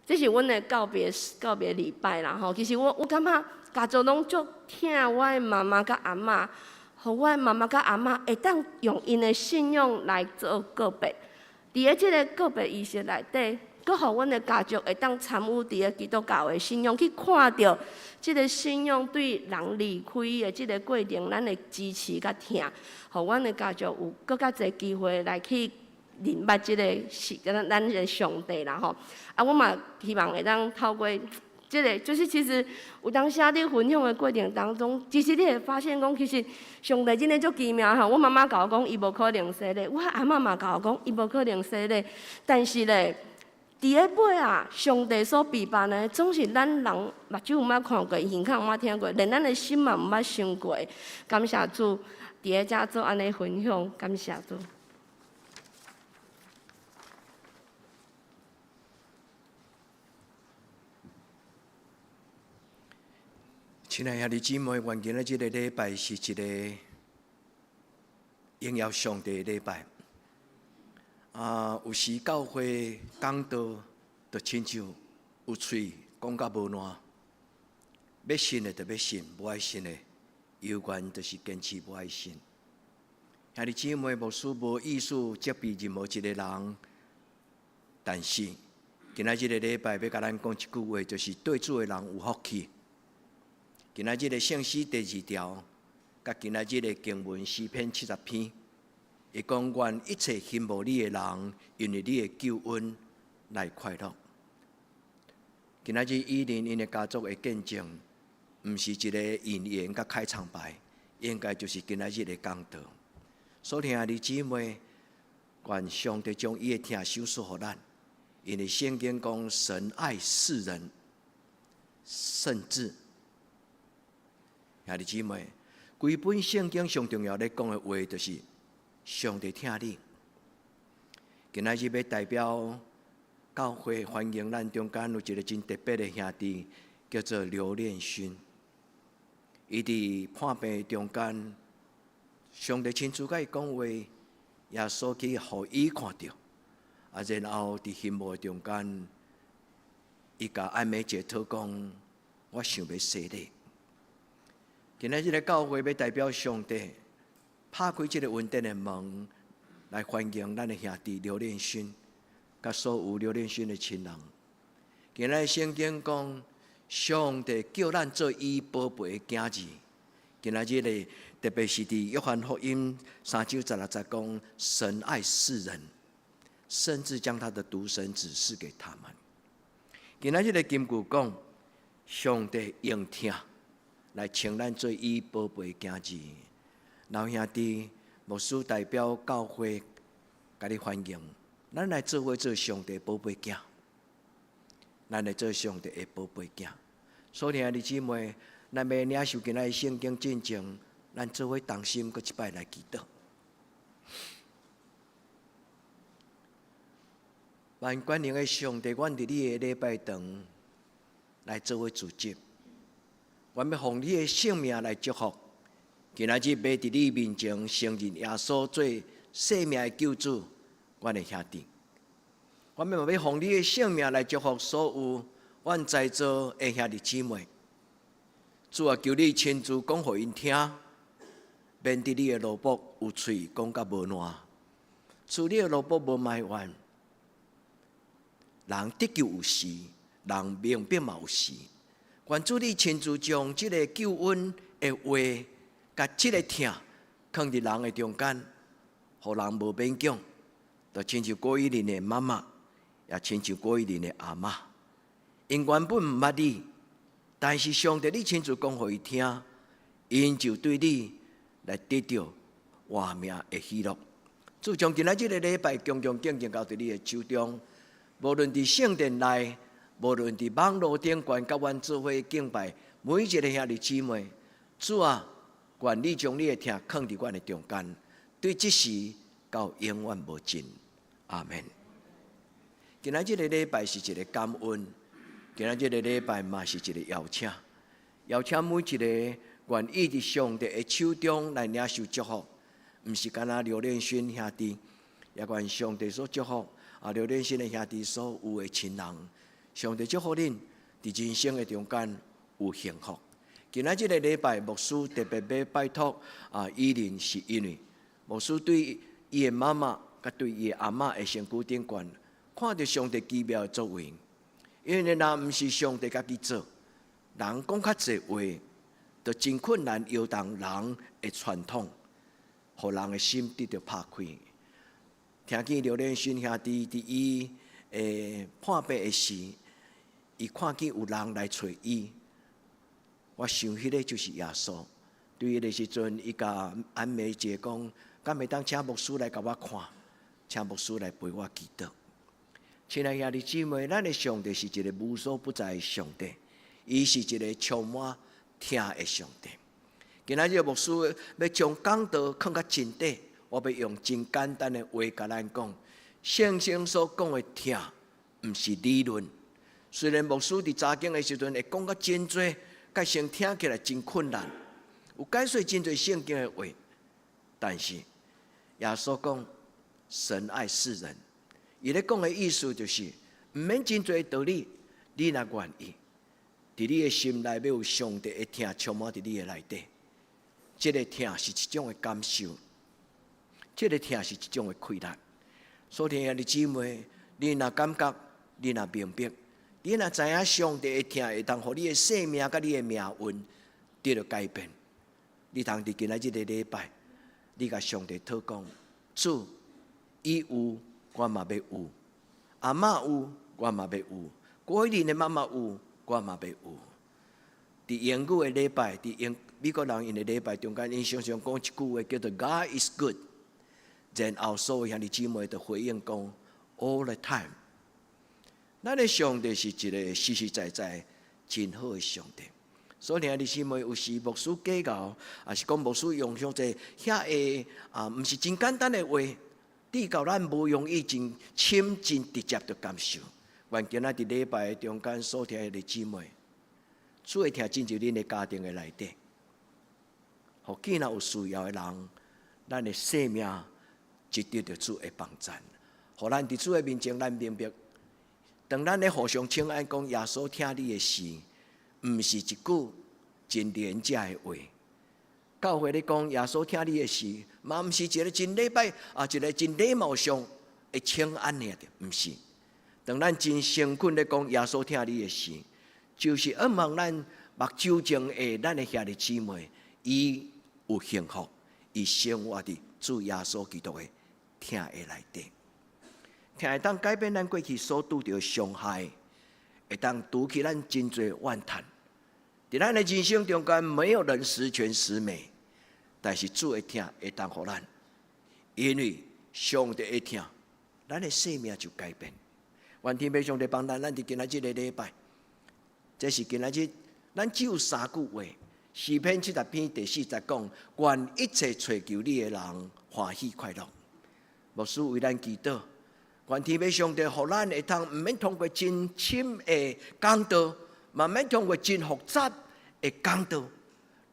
這是阮的告別禮拜啦吼。其實我感覺家族攏足疼我的媽媽佮阿嬤，予我的媽媽佮阿嬤會當用𪜶的信仰來做告別。佇咧這个告別儀式內底，閣予阮的家族會當參與佇咧基督教的信仰，去看著這个信仰對人離開的這个過程，咱的支持佮疼，予阮的家族有閣較濟機會來去認捌這个是咱咱的上帝啦吼。啊，我嘛希望會當透過這个，就是其實有當時仔佇分享的過程當中，其實你會發現講，其實上帝真的足奇妙吼。我媽媽共我講，伊無可能洗禮；我阿嬤嘛共我講，伊無可能洗禮。但是咧，佇咧尾仔，上帝所備辦的，總是咱人目睭毋捌看過，耳孔毋捌聽過，連咱的心嘛毋捌想過。感謝主，佇咧遮做按呢分享，感謝主。親愛兄弟姊妹，願今仔這个禮拜是一个榮耀上帝的禮拜。啊，有時教會講道，就親像有喙講甲無爛，欲信的就欲信，無愛信的，猶原就是堅持無愛信。兄弟姊妹，牧師無意思責備任何一个人，但是今仔這个禮拜欲共咱講一句話，就是對主的人有福氣。今仔日的聖詩第二條，佮今仔日的經文詩篇70篇，伊講願一切欣慕你的人，因為你的救恩來快樂。今仔日以琳𪜶的家族的見證，毋是一個引言佮開場白，應該就是今仔日的講道。所以兄弟姊妹，願上帝將伊的疼賞賜予咱，因為聖經講神愛世人，甚至兄弟姊妹，規本聖經上重要咧講的話，就是上帝疼你。今仔日欲代表教會歡迎咱中間有一個真特別的兄弟，叫做劉練勳。伊佇破病中間，上帝親自共伊講話，耶穌去予伊看著，啊，然後佇欣慕中間，伊共愛美姐禱講：我想欲洗禮。今仔日个教會欲代表上帝，拍開這个恩典的門，來歡迎咱的兄弟劉練勳，佮所有劉練勳的親人。今仔日聖經講，上帝叫咱做伊寶貝的囝兒。今仔日个特別是佇約翰福音3章16節講，神愛世人，甚至將他的獨生子賜給他們。今仔日个金句講，上帝用疼來稱咱做伊寶貝囝兒。老兄弟，牧師代表教會，共你歡迎，咱來做伙做上帝寶貝囝，咱來做上帝的寶貝囝。所以兄弟姊妹，咱欲領受今仔日聖經進前，咱做伙同心，閣一擺來祈禱。萬全能的上帝，阮佇你的禮拜堂來做伙聚集。阮欲奉你的聖名來祝福，今仔日欲佇你面前承認耶穌做生命的救主，阮的兄弟。阮嘛欲奉你的聖名來祝福所有阮在座的兄弟姊妹。主啊，求你親自講予𪜶聽，免得你的奴僕有喙講甲無爛。主你的奴僕無埋怨，人得救有時，人明白嘛有時。願主你親自將這个救恩的話，共這个疼，囥佇人的中間，予人無勉強，就親像郭以琳的媽媽，也親像郭以琳的阿嬤。𪜶原本毋捌你，但是上帝你親自講予伊聽，𪜶就對你來得著活命的喜樂。主將今仔這个禮拜恭恭敬敬交佇你的手中，無論佇聖殿內，無論佇網路頂懸，佮阮做伙敬拜，每一个兄弟姊妹，主啊，願你將你的疼囥佇阮的中間，對這時到永遠無盡。阿們。今仔這个禮拜是一个感恩，今仔這个禮拜嘛是一个邀請，邀請每一個願意佇上帝的手中來領受祝福，毋是干焦劉練勳兄弟，也願上帝所祝福啊，劉練勳的兄弟所有的親人。上帝祝福恁佇人生的中間有幸福。今仔這个禮拜，牧師特別欲拜託啊，伊琳是因為牧師對伊的媽媽佮對伊的阿嬤的身軀頂懸，看著上帝奇妙的作為。因為若毋是上帝家己做，人講較濟話，就真困難搖動人的傳統，予人的心得著拍開。聽見劉連勳兄弟佇伊的破病的時，伊看見有人來揣伊，我想彼个就是耶穌。對彼个時陣，伊共安梅姐講，敢會當請牧師來共我看，請牧師來陪我祈禱。親愛兄弟姊妹，咱的上帝是一个無所不在的上帝，伊是一个充滿疼的上帝。今仔日牧師欲將講道囥較真底，我欲用真簡單的話共咱講，聖經所講的疼，毋是理論。雖然牧師佇查經的時陣會講甲真濟，佮先聽起來真困難，有解說真濟聖經的話，但是耶穌講神愛世人，伊咧講的意思就是，毋免真濟道理，你若願意，佇你的心內欲有上帝的疼充滿佇你的內底，這个疼是一種的感受，這个疼是一種的快樂。所以兄弟姊妹，你若感覺，你若明白，你若知影上帝的疼會當予你的生命佮你的命運得著改變，你通佇今仔這个禮拜，你共上帝禱告，主，伊有，我嘛欲有；阿嬤有，我嘛欲有；郭依林的媽媽有，我嘛欲有。佇英語的禮拜，佇英美國人𪜶的禮拜中間，𪜶常常講一句話叫做 “God is good”，然後所有兄弟姊妹就回應講 “All the time”。咱的上帝是一个實實在在真好的上帝。所以兄弟姊妹，有時牧師假𠢕，抑是講牧師用上濟遐个啊，毋是真簡單的話，至到咱無容易真深真直接的感受。願今仔佇禮拜中間所聽的姊妹，主的疼進入恁的家庭的內底，予見若有需要的人，咱的生命就得著主的幫贊，予咱佇主的面前，咱明白，當咱咧互相請安講耶穌疼你的時，毋是一句真廉價的話。教會咧講耶穌疼你的時，嘛毋是一个真禮拜啊，一个真禮貌上的請安爾，毋是。當咱真誠懇咧講耶穌疼你的時，就是向望咱目睭前的咱的兄弟姊妹，伊有幸福，伊生活佇主耶穌基督的疼的內底，疼會當改變咱過去所拄著的傷害，會當除去咱真濟怨嘆。佇咱的人生中間，沒有人十全十美，但是主的疼會當予咱，因為上帝的疼，咱的生命就改變。願天父上帝幫咱，咱佇今仔這个禮拜，這是今仔日，咱只有三句話。詩篇70篇第4節講：願一切揣求你的人歡喜快樂。牧師為咱祈禱，願天父上帝予咱會通毋免通過真深的講道，嘛毋免通過真複雜的講道，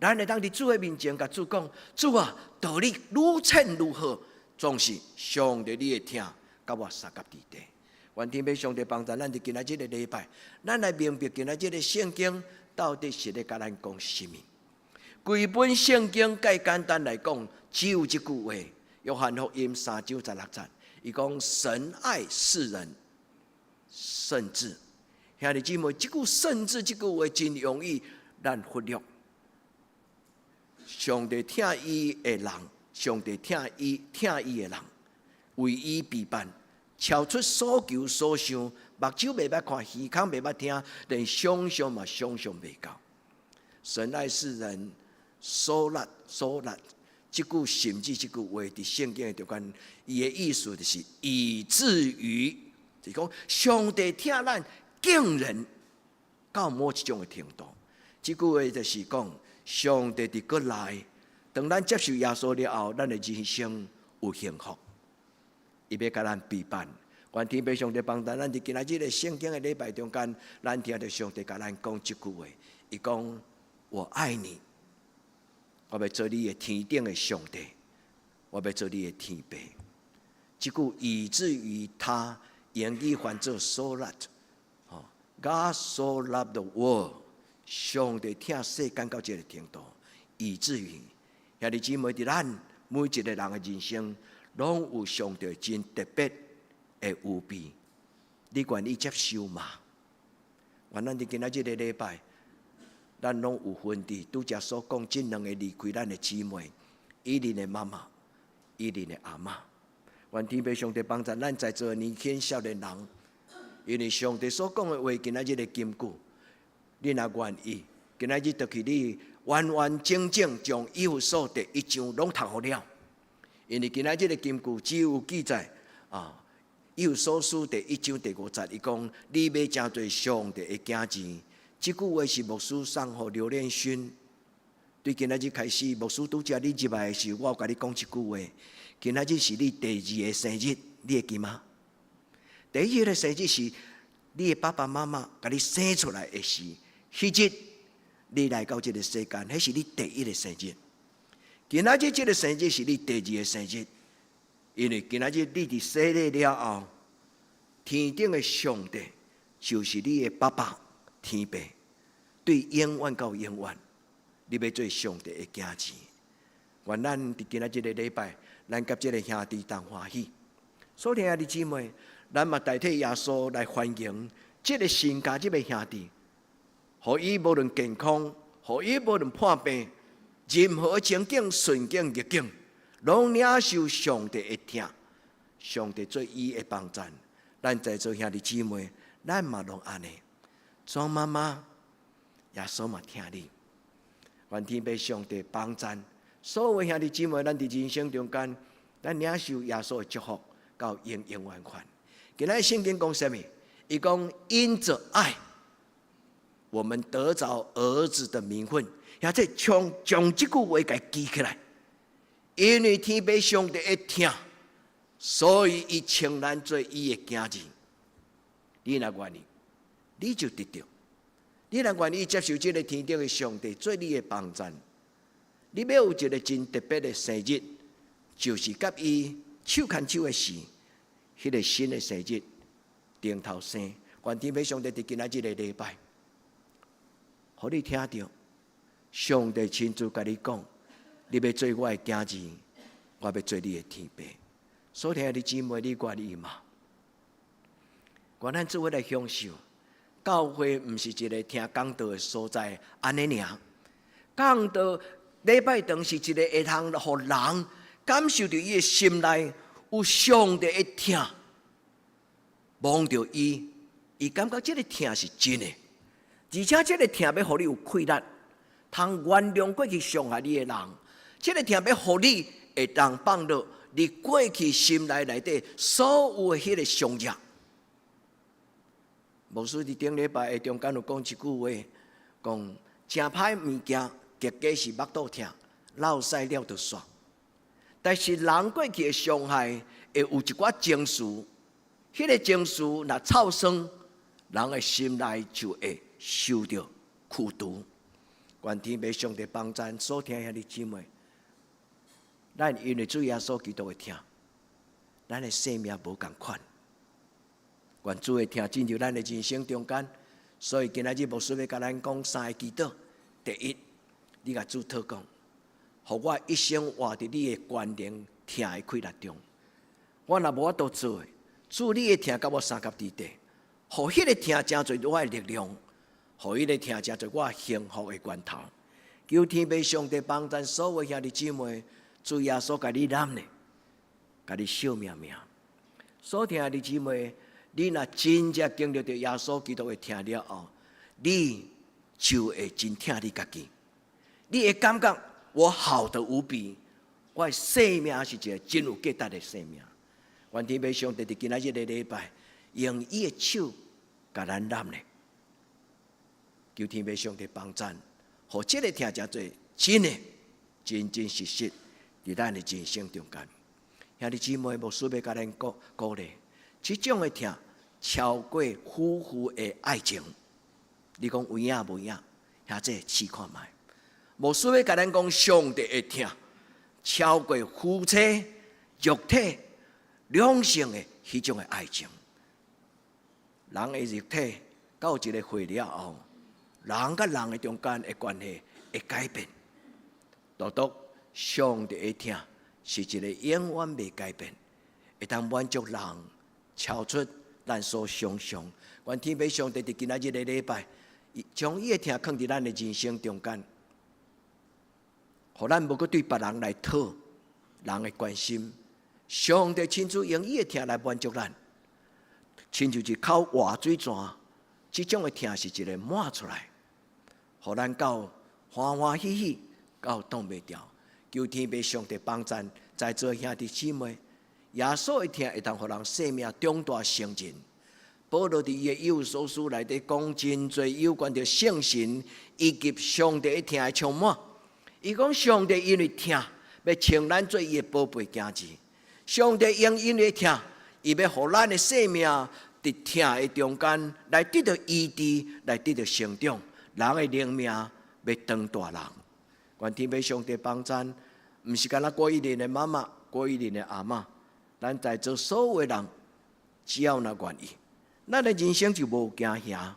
咱會當佇主的面前共主講：主啊，道理愈淺愈好，總是上帝你的疼，佮我相佮佇底。願天父上帝幫助咱佇今仔這个禮拜，咱來明白今仔這个聖經到底是咧共咱講啥物。規本聖經較簡單來講，只有這句話：約翰福音3章16節，伊講神愛世人，甚至兄弟姊妹，這句甚至這句話真容易咱忽略。上帝疼伊的人，上帝疼伊疼伊的人，為伊備辦，超出所求所想，目睭袂捌看，耳孔袂捌聽，連想象嘛想象袂到。神愛世人，so that so that，這句甚至這句話佇聖經的中間，伊的意思就是以至於，就是講上帝疼咱竟然到某一種的程度。這句話就是講，上帝佇國內，當咱接受耶穌了後，咱的人生有幸福。伊欲共咱備辦，願天父上帝幫助咱佇今仔日的聖經的禮拜中間，咱聽著上帝共咱講這句話。伊講：我愛你，我欲做你的天頂的上帝，我欲做你的天父。這句以至於他英語翻做 so that，吼，God so loved the world，上帝疼世間到這个程度，以至於兄弟姊妹，佇咱每一個人的人生，攏有上帝真特別的預備。你願意接受嗎？願咱佇今仔這个禮拜，咱攏有份佇拄才所講這兩個離開咱的姊妹，伊琳的媽媽，伊琳的阿嬤。願天父上帝幫助咱在座的年輕少年人，因為上帝所講的話，今仔日的金句，你若願意，今仔日就去你完完整整將以弗所第一章攏讀予了。因為今仔日的金句只有記載啊，以弗所書第一章第五節，伊講你欲成做上帝的囝兒。這句話是牧師送予劉連勳。對今仔日開始，牧師拄才你入來的時，我有共你講這句話。今仔日是你第二个生日，你會記嗎？第一个生日是你的爸爸媽媽共你生出來的時，彼日你來到這个世間，彼是你第一个生日。今仔日這个生日是你第二个生日，因為今仔日你佇洗禮了後，天頂的上帝就是你的爸爸天父，對永遠到永遠，你欲做上帝的囝兒。願咱佇今仔這个禮拜，咱佮這个兄弟同歡喜。所以兄弟姊妹，咱嘛代替耶穌來歡迎這个新加入的兄弟，予伊無論健康，予伊無論破病，任何情境順境逆境，攏領受上帝的疼，上帝做伊的幫贊。咱在座兄弟姊妹，咱嘛攏按呢。莊媽媽，耶穌嘛疼你，願天父上帝幫贊。所有兄弟姊妹，咱佇人生中間，咱領受耶穌的祝福，到永永遠遠。今仔聖經講啥物？伊講因著愛，我們得著兒子的名分。或者將將這句話共記起來，因為天父上帝的疼，所以伊稱咱做伊的囝兒。你若願意，你就得著；你若願意接受這个天頂的上帝做你的幫贊，你欲有一个真特別的生日，就是佮伊手牽手的時，彼个新的生日頂頭生。願天父上帝佇今仔這个禮拜，予你聽著，上帝親自共你講，你欲做我的囝兒，我欲做你的天父。所以兄弟姊妹，你願意嗎？願咱做伙來享受，教會毋是一个聽講道的所在，按呢爾。講道禮拜堂是一个會通予人感受著伊的心內有上帝的疼，摸著伊，伊感覺這个疼是真的，而且這个疼欲予你有氣力，通原諒過去傷害你的人，這个疼欲予你會當放落你過去心內內底所有的彼个傷痛。牧師佇頂禮拜的中間有講一句話，講誠歹物件，結果是腹肚疼，落屎了就煞。但是人過去的傷害會有一寡情緒，彼个情緒若湊酸，人的心內就會受著苦毒。願天父上帝幫贊所疼兄弟姊妹，咱因為主耶穌基督的疼，咱的生命無仝款。願主的疼進入咱的人生中間，所以今仔日牧師欲共咱講三个祈禱。第一，你共主禱告，予我一生活佇你的權能疼的氣力中。我若無法度做的，主你的疼佮我相佮佇底，予彼个疼成做我的力量，予彼个疼成做我幸福的源頭。求天父上帝幫贊所有兄弟姊妹，主耶穌共你攬咧，共你惜命命。所疼兄弟姊妹，你若真正經歷著耶穌基督的疼了後，你就會真疼你家己。你會感覺我好得無比，我的生命是一个真有價值的生命。願天父上帝佇今仔這个禮拜，用伊的手共咱攬咧，求天父上帝幫贊，予這个疼成做真的、真真實實佇咱的人生中間。兄弟姊妹，牧師欲共咱鼓鼓勵，這種的疼超過夫婦的愛情。你講有影無影？兄弟試看覓。牧師欲共咱講，上帝的疼超過夫妻、肉體、兩性的彼種的愛情。人的肉體到一个歲了後，攏人佮人的中間的關係會改變。獨獨上帝的疼是一個永遠袂改變，會當滿足人超出咱所想像。願天父上帝佇今仔日的禮拜，將伊的疼囥佇咱的人生中間，予咱無閣對別人來討人的關心。上帝親自用伊的疼來滿足咱，親像一口活水泉，這種的疼是一个滿出來，予咱到歡歡喜喜，到擋袂牢。求天父上帝幫贊在座兄弟姊妹，耶穌的疼會當予人生命長大成人。保羅佇伊的以弗所書內底講真濟有關著聖神以及上帝的疼的充滿。伊講上帝因為疼，欲稱咱做伊的寶貝囝兒。上帝用因為疼，伊欲予咱的生命佇疼的中間來得到醫治，來得到成長。人的靈命欲當大人。願天父上帝幫贊，毋是干焦郭玉玲的媽媽、郭玉玲的阿嬤，咱在座所有的人，只要若願意，咱的人生就無驚嚇。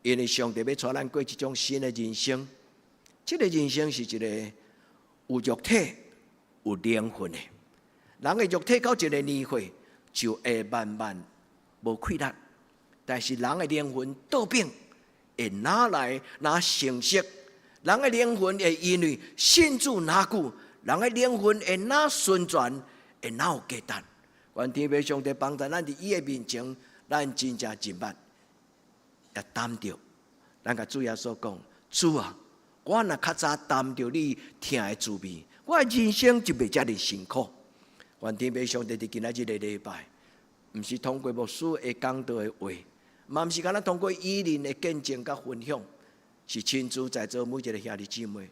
因為上帝欲帶咱過一種新的人生，這个人生是一个有肉體、有靈魂的。人的肉體到一个年歲就會慢慢無氣力，但是人的靈魂倒轉會哪來哪成熟？人的靈魂會因為信主若久，人的靈魂會哪純全，會哪有價值？願天父上帝幫助咱佇伊的面前，咱真正真捌也擔著。咱共主耶穌講：主啊，我若較早擔著你疼的滋味，我的人生就袂遮爾辛苦。願天父上帝佇今仔日个禮拜，毋是通過牧師的講道的話，嘛毋是干焦通過伊人的見證佮分享，是親自在座每一个兄弟姊妹，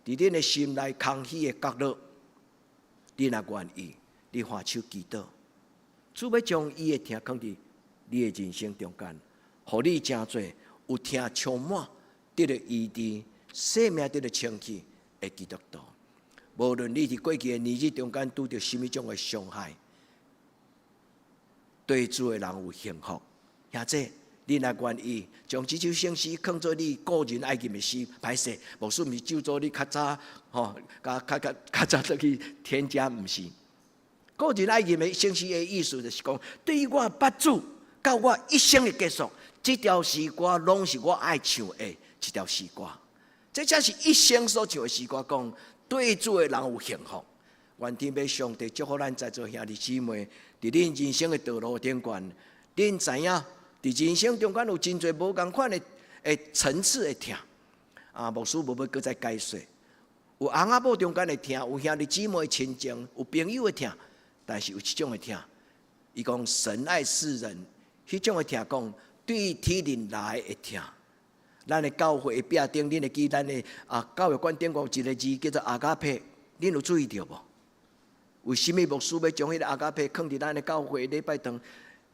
佇恁的心內空虛的角落，你若願意，你頤手祈禱，主欲將伊的疼囥佇你的人生中間，予你成做有疼充滿，得著醫治，生命得著清氣的基督徒。無論你佇過去的年日中間拄著啥物種的傷害，對主的人有幸福。兄弟，你若願意將這首聖詩囥做你個人愛念的詩，歹勢，牧師毋是咒詛你較早吼，較較較較早轉去天家，毋是。個人愛念的聖詩的意思就是講，對於我捌主到我一生的結束，這條詩歌攏是我愛唱的一條詩歌。這才是一生所唱的詩歌，講對主的人有幸福。願天父上帝祝福咱在座兄弟姊妹，佇恁人生的道路頂懸，恁知影佇人生中間有真濟無仝款的的層次的疼。啊，牧師無欲閣再解說。有翁仔某中間的疼，有兄弟姊妹的親情，有朋友的疼，但是有一種的疼，伊講神愛世人，彼種的疼講對天靈來的疼。咱的教會的壁頂，恁會記咱的啊教育館頂懸有一个字叫做阿加帕，恁有注意著無？為啥物牧師欲將彼个阿加帕囥佇咱的教會禮拜堂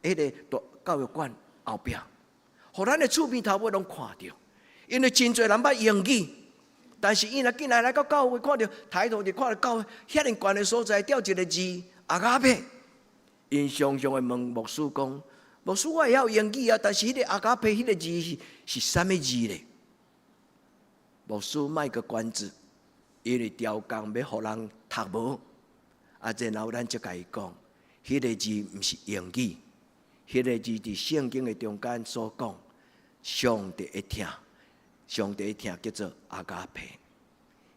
彼个大教育館後壁，予咱的厝邊頭尾攏看著。因為真濟人捌英語，但是伊若進來來到教會，看著抬頭就看著教會遐爾懸的所在，吊一个字阿加帕。𪜶常常會問牧師講：牧師，我會曉英語啊，但是彼个阿加帕彼个字是是啥物字咧？牧師賣個關子，因為刁工欲予人讀無，啊，然後咱才共伊講，彼个字毋是英語，彼个字佇聖經的中間所講，上帝的疼，上帝的疼叫做阿加帕。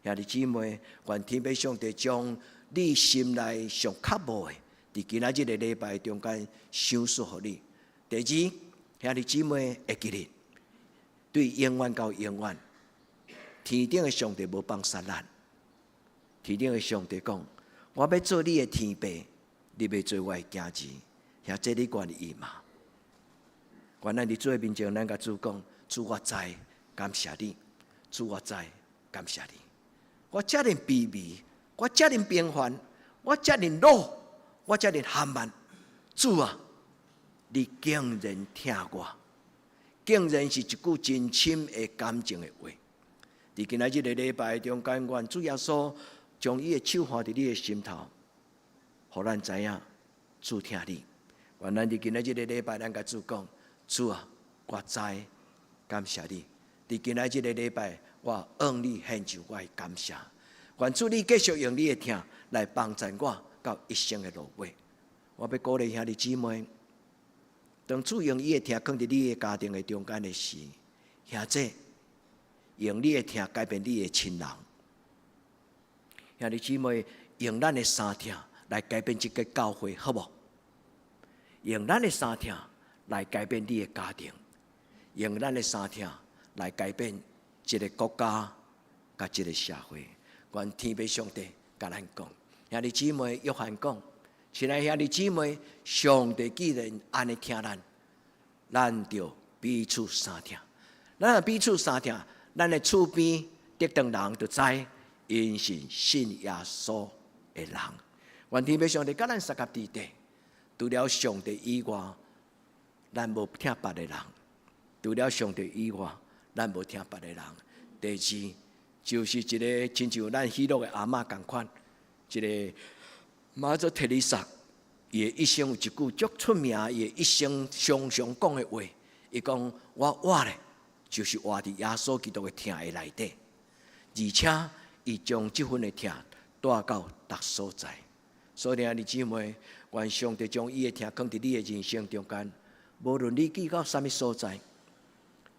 兄弟姊妹，願天父上帝將你心內上渴慕的，佇今仔日个禮拜中間賞賜予你。第二，兄弟姊妹會記得，對永遠到永遠，天頂的上帝無放殺咱。天頂的上帝講：我欲做你的天父，你欲做我的囝兒。兄弟，你願意嗎？願咱佇主的面前，咱共主講：主我知，感謝你；主我知，感謝你。我遮爾卑微，我遮爾平凡，我遮爾老，我遮爾含慢。主啊，你竟然疼我，竟然是一句真深的感情的話。佇今仔日个禮拜中間，願主耶穌將伊的手放佇你的心頭，予咱知影主疼你。願咱佇今仔日个禮拜，咱共主講：主啊，我知，感謝你。佇今仔這个禮拜，我向你獻上我的感謝。願主你繼續用你的疼來幫助我到一生的路尾。我欲鼓勵兄弟姊妹，當主用伊的疼囥佇你的家庭的中間的時，兄弟用你的疼改變你的親人。兄弟姊妹，用咱的三疼來改變這个教會，好無？用咱的三疼來改變你的家庭，用咱的三疼來改變這个國家佮這个社會。願天父上帝共咱講，兄弟姊妹，約翰講，親愛兄弟姊妹，上帝既然按呢疼咱，咱就彼此相疼。咱若彼此相疼，咱的厝邊得當人就知，𪜶是信耶穌的人。願天父上帝佮咱相佮佇底，除了上帝以外，咱無疼別个人；除了上帝以外，咱無疼別个人。第二，就是一个親像咱喜樂的阿嬤仝款，一个媽祖特麗莎，伊的一生有一句足出名，伊的一生常常講的話，伊講我活咧，就是活佇耶穌基督的疼的內底，而且伊將這份的疼帶到逐所在。所以，兄弟姊妹，願上帝將伊的疼囥佇你的人生中間，無論你去到啥物所在，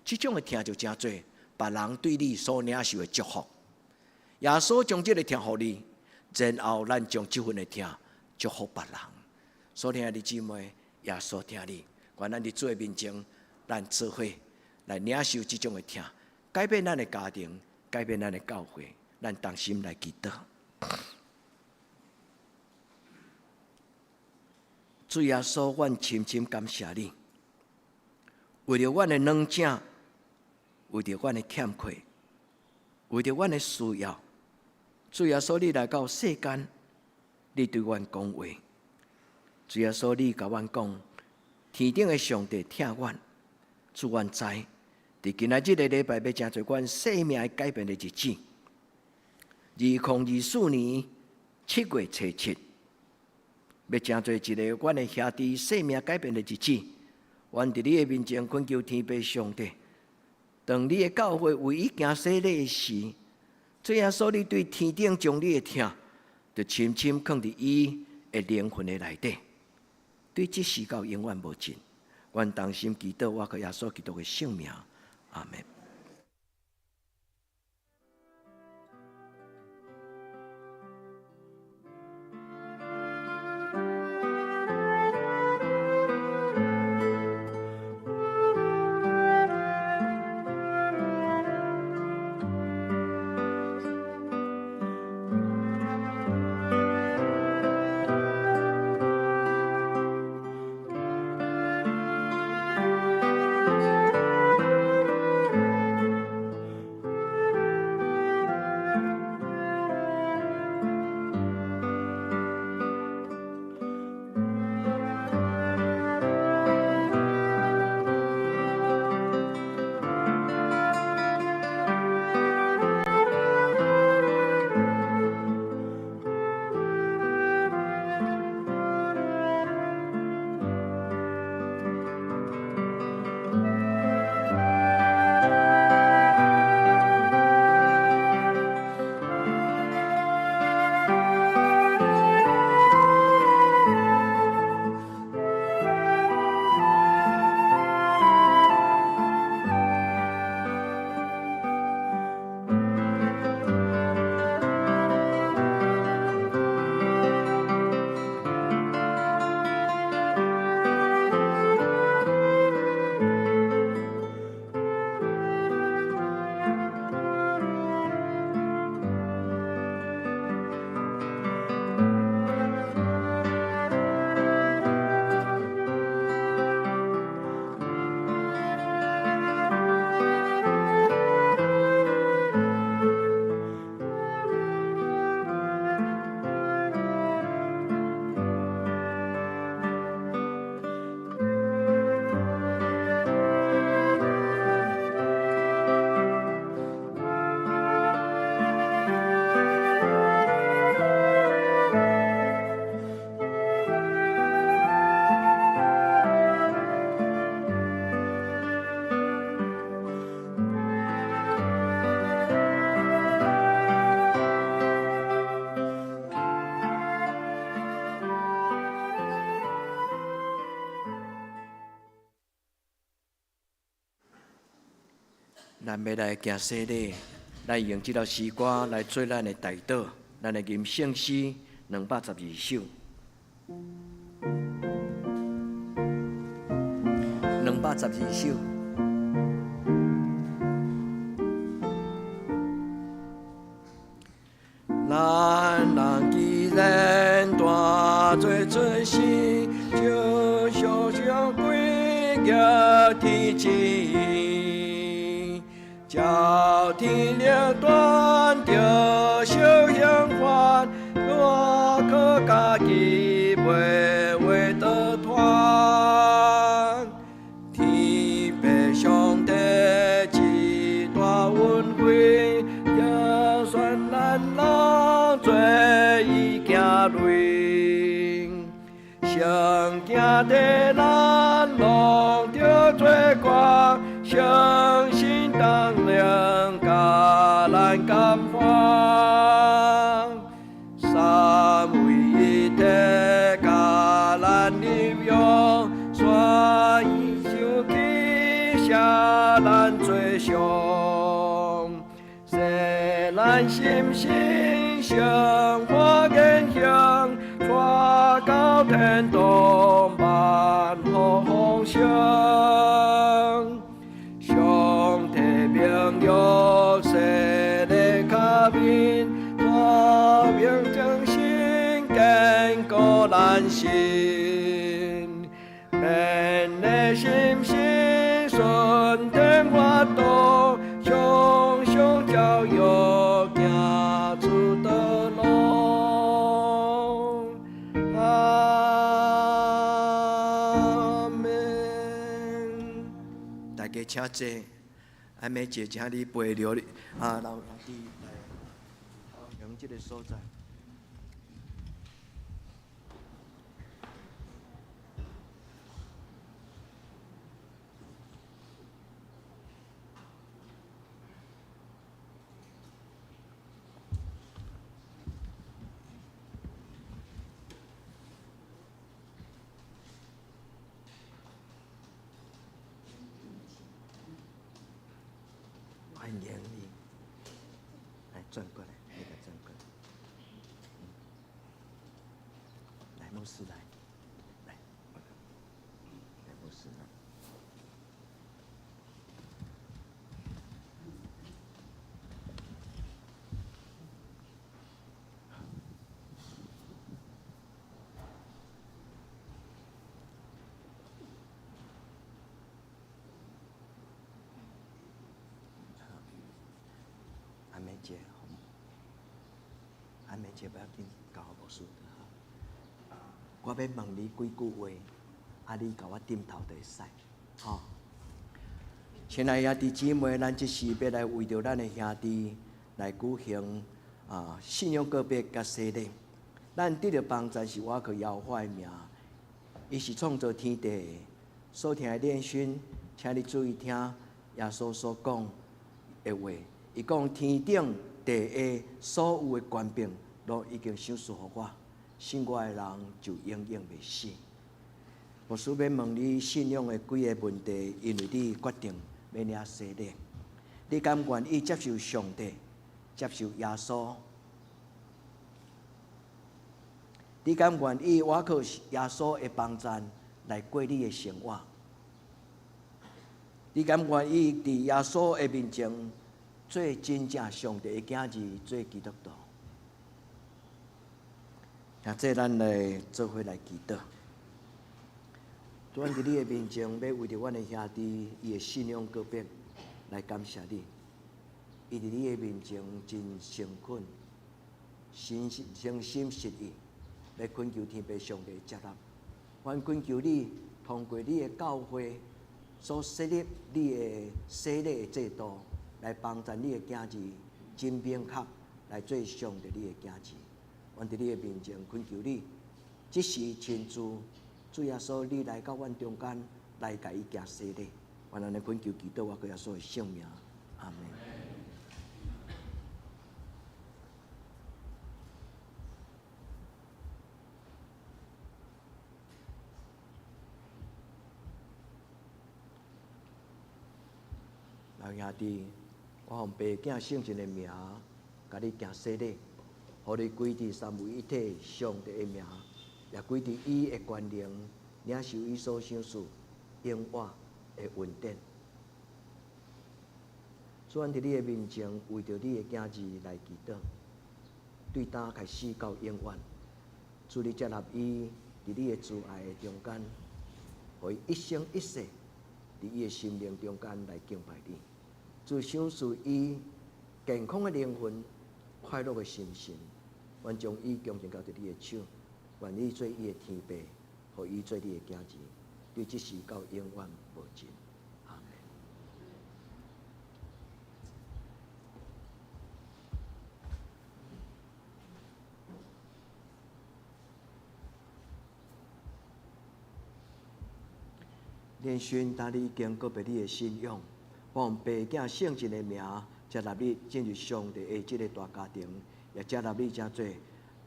這種的疼就成做別人對你所領受的祝福。耶穌將這个疼予你，然後咱將這份的疼祝福別人。所以，兄弟姊妹，耶穌疼你，願咱佇主的面前，咱做伙來領受這種的疼，改變咱的家庭，改變咱的教會，咱同心來祈禱。主耶穌，阮深深感謝你，為著阮的軟弱，為著阮的欠缺，為著阮的需要，主耶穌，你來到世間，你對阮講話。主耶穌，你共阮講，天頂的上帝疼阮，主阮知，佇今仔這个禮拜欲成做阮生命改變的日子。2024年7月初7，欲成做一个阮的兄弟生命改變的日子。阮佇你的面前懇求天父上帝，當你的教會為伊行洗禮時，主耶穌，你對天頂將你的疼，就深深囥佇伊的靈魂的內底，對這時到永遠無盡。阮同心祈禱，我靠耶穌基督的聖名，阿們。咱欲來行洗禮，咱用這首詩歌來做咱的代禱，咱來吟聖詩212首。212首。咱人既然大罪出世，就常常歸逆天旨意，照天命斷著小刑罰，我可家己袂會得脫。天父上帝至大恩惠，就算咱人做伊囝類，上行的咱攏著做光，相信當靈共咱感化。三位一體共咱立約，煞伊受起寫咱罪傷，洗咱心心聖化言行，帶到天堂萬福豐盛。上帝盟約洗禮跤面，透明真心堅固咱心，勉勵心心順天法度，常常照約行出道路。阿們。大家請坐，阿妹姐，請你陪著你啊，老兄弟來用這个所在。歡迎你，來轉過來，你來轉過來，來牧師來，來，來牧師來。阿妹姐，阿妹姐不要緊，交予牧師就好。我欲問你幾句話，啊，你共我點頭就會使，吼。親愛兄弟姊妹，咱這時欲來為著咱的兄弟來舉行啊信仰告白佮洗禮。咱得著幫贊是倚靠耶和華的名，伊是創造天地的。所聽的練訊，請你注意聽耶穌所講的話。伊講天頂地下所有的權柄，攏已經賞賜予我，信我的人就永遠袂死。牧師欲問你信仰的幾个問題，因為你決定欲領洗禮，你敢願意接受上帝、接受耶穌？你敢願意倚靠耶穌的幫贊來過你的生活？你敢願意佇耶穌的面前做真正上帝的囝兒，做基督徒？現在咱來做伙來祈禱。主，阮佇你的面前，欲為著阮的兄弟伊的信仰告白來感謝你。伊佇你的面前真誠懇，誠心實意，欲懇求天父上帝接納。阮懇求你通過你的教會所設立你的洗禮的制度，來幫助你的囝兒真明確來做上帝你的囝兒。阮佇你的面前懇求你，這時親自主耶穌，你來到阮中間來共伊行洗禮。阮按呢懇求祈禱，倚靠耶穌的聖名，阿們。老兄弟，我奉爸囝聖神的名，共你行洗禮，予你歸佇三位一體上帝的名，也歸佇伊的權能，領受伊所賞賜永活的恩典。主，阮佇你的面前，為著你的囝兒來祈禱，對今開始到永遠，主你接納伊佇你的慈愛的中間，予伊一生一世佇伊的心靈中間來敬拜你。主賞賜伊健康的靈魂、快樂的心神，阮將伊恭敬交佇你的手，願你做伊的天父，予伊做你的囝兒，對這時到永遠無盡。阿門。連勳，當你已經告別你的信仰，奉爸囝聖神的名，接納你進入上帝的這个大家庭，也接納你成做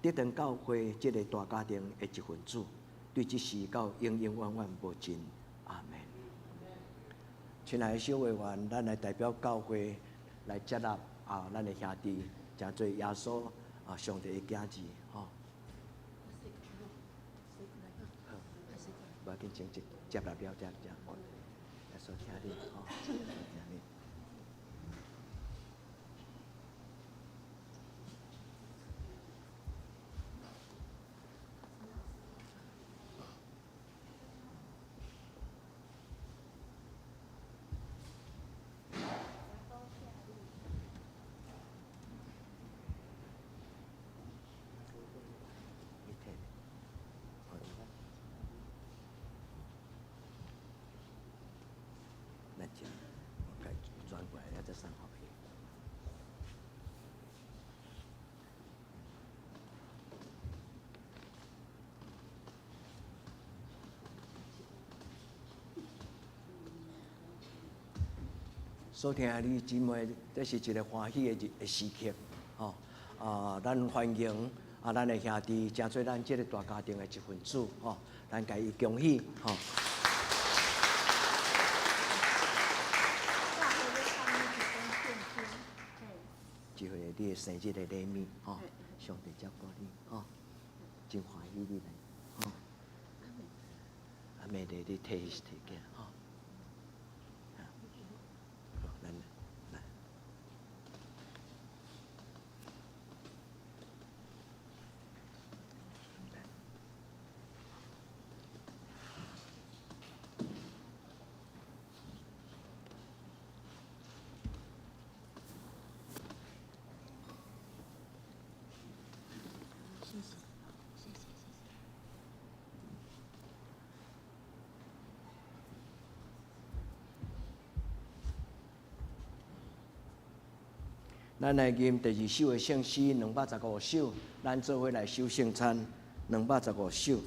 德堂教會這个大家庭的一份子，對這時到永永遠遠無盡。阿門。親愛的小會員，咱來代表教會來接納啊，咱的兄弟成做耶穌啊上帝的囝兒，吼。好，無要緊，先接接納了，才才耶穌聽你，吼，聽你。咱這，我該轉過來，再送予伊。所聽的你姊妹，這是一个歡喜的日的時刻，吼！啊，咱歡迎啊，咱的兄弟，成做咱這个大家庭的一份子，吼！咱共伊恭喜，吼！這回你的生日的禮物，吼！上帝照顧你，吼！真歡喜你來，吼！阿妹咧，你提提囝，吼！好，咱來。謝謝，謝謝，謝謝。咱來吟第二首的聖詩，215首，咱做伙來守聖餐，215首。耶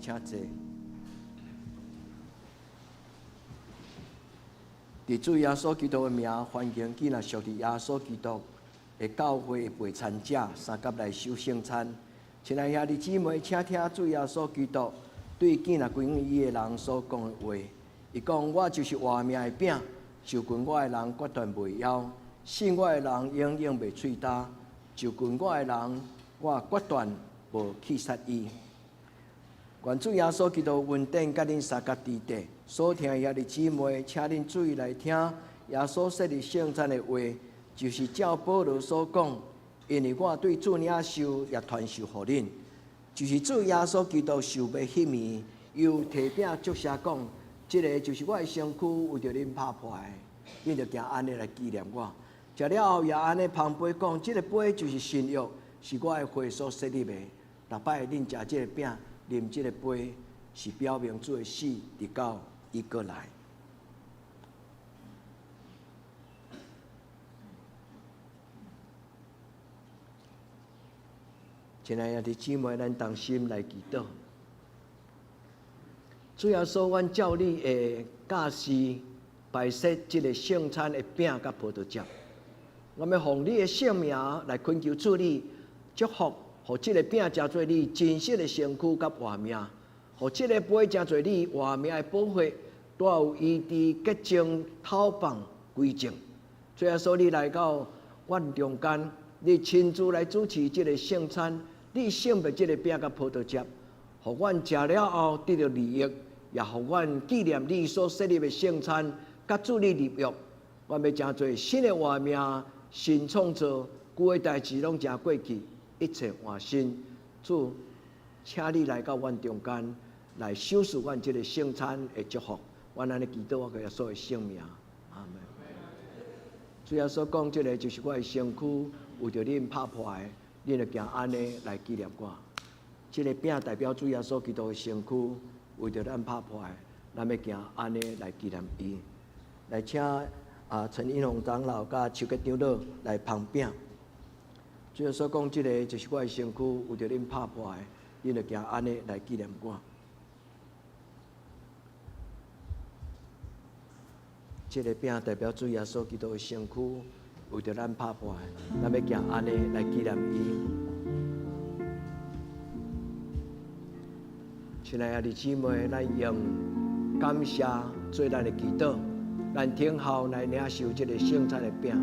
請坐。佇主耶穌基督的名，歡迎囝仔屬佇耶穌基督的教會的備餐者，相佮來守聖餐。親愛兄弟姊妹，請聽主耶穌基督對囝仔歸向伊的人所講的話。伊講：我就是活命的餅，就近我的人決斷袂枵，信我的人永遠袂喙焦。就近我的人，我決斷無棄殺伊。願主耶穌基督恩典佮恁相佮佇底。所聽兄弟姊妹，請恁注意來聽耶穌設立聖餐的話，就是照保羅所講，因為我對主領受，也傳授予恁，就是主耶穌基督受賣彼暝，又提餅祝謝講，這个就是我的身軀，為著恁拍破的，恁著行按呢來紀念我。食了後也按呢捧杯講，這个杯就是新約，是我的血所設立的。逐擺恁食這个餅，啉這個杯，是表明主的死，直到伊閣來。親愛的姊妹，咱同心來祈禱。主耶穌，阮照你的教示，擺設這个聖餐的餅佮葡萄汁。我欲奉你的聖名來懇求主你祝福，予這个餅成做你真實的身軀佮活命，予這个杯成做你活命的寶血，帶有醫治、潔淨、透放、歸正。主耶穌，你來到阮中間，你親自來主持這个聖餐，你聖別這个餅佮葡萄汁，予阮食了後得著利益，也予阮紀念你所設立的聖餐，佮主你立約。阮欲成做新的活命、新創造，舊的代誌攏成過去，一切換新。主，請你來到阮中間，來賞賜阮這个聖餐的祝福。阮按呢祈禱，我耶穌的聖名，阿們。主耶穌講，這个就是我的身軀，為著恁拍破的，恁著行按呢來紀念我。這个餅代表主耶穌基督的身軀，為著咱拍破的，咱欲行按呢來紀念伊。來請陳英宏長老佮邱吉長老來捧餅。主耶穌講，這个就是我的身軀，為著恁拍破的，恁著行按呢來紀念我。這个餅代表主耶穌基督的身軀，為著咱拍破的，咱欲行按呢來紀念伊。親愛的姊妹，咱用感謝做咱的祈禱，咱聽候來領受這个聖餐的餅。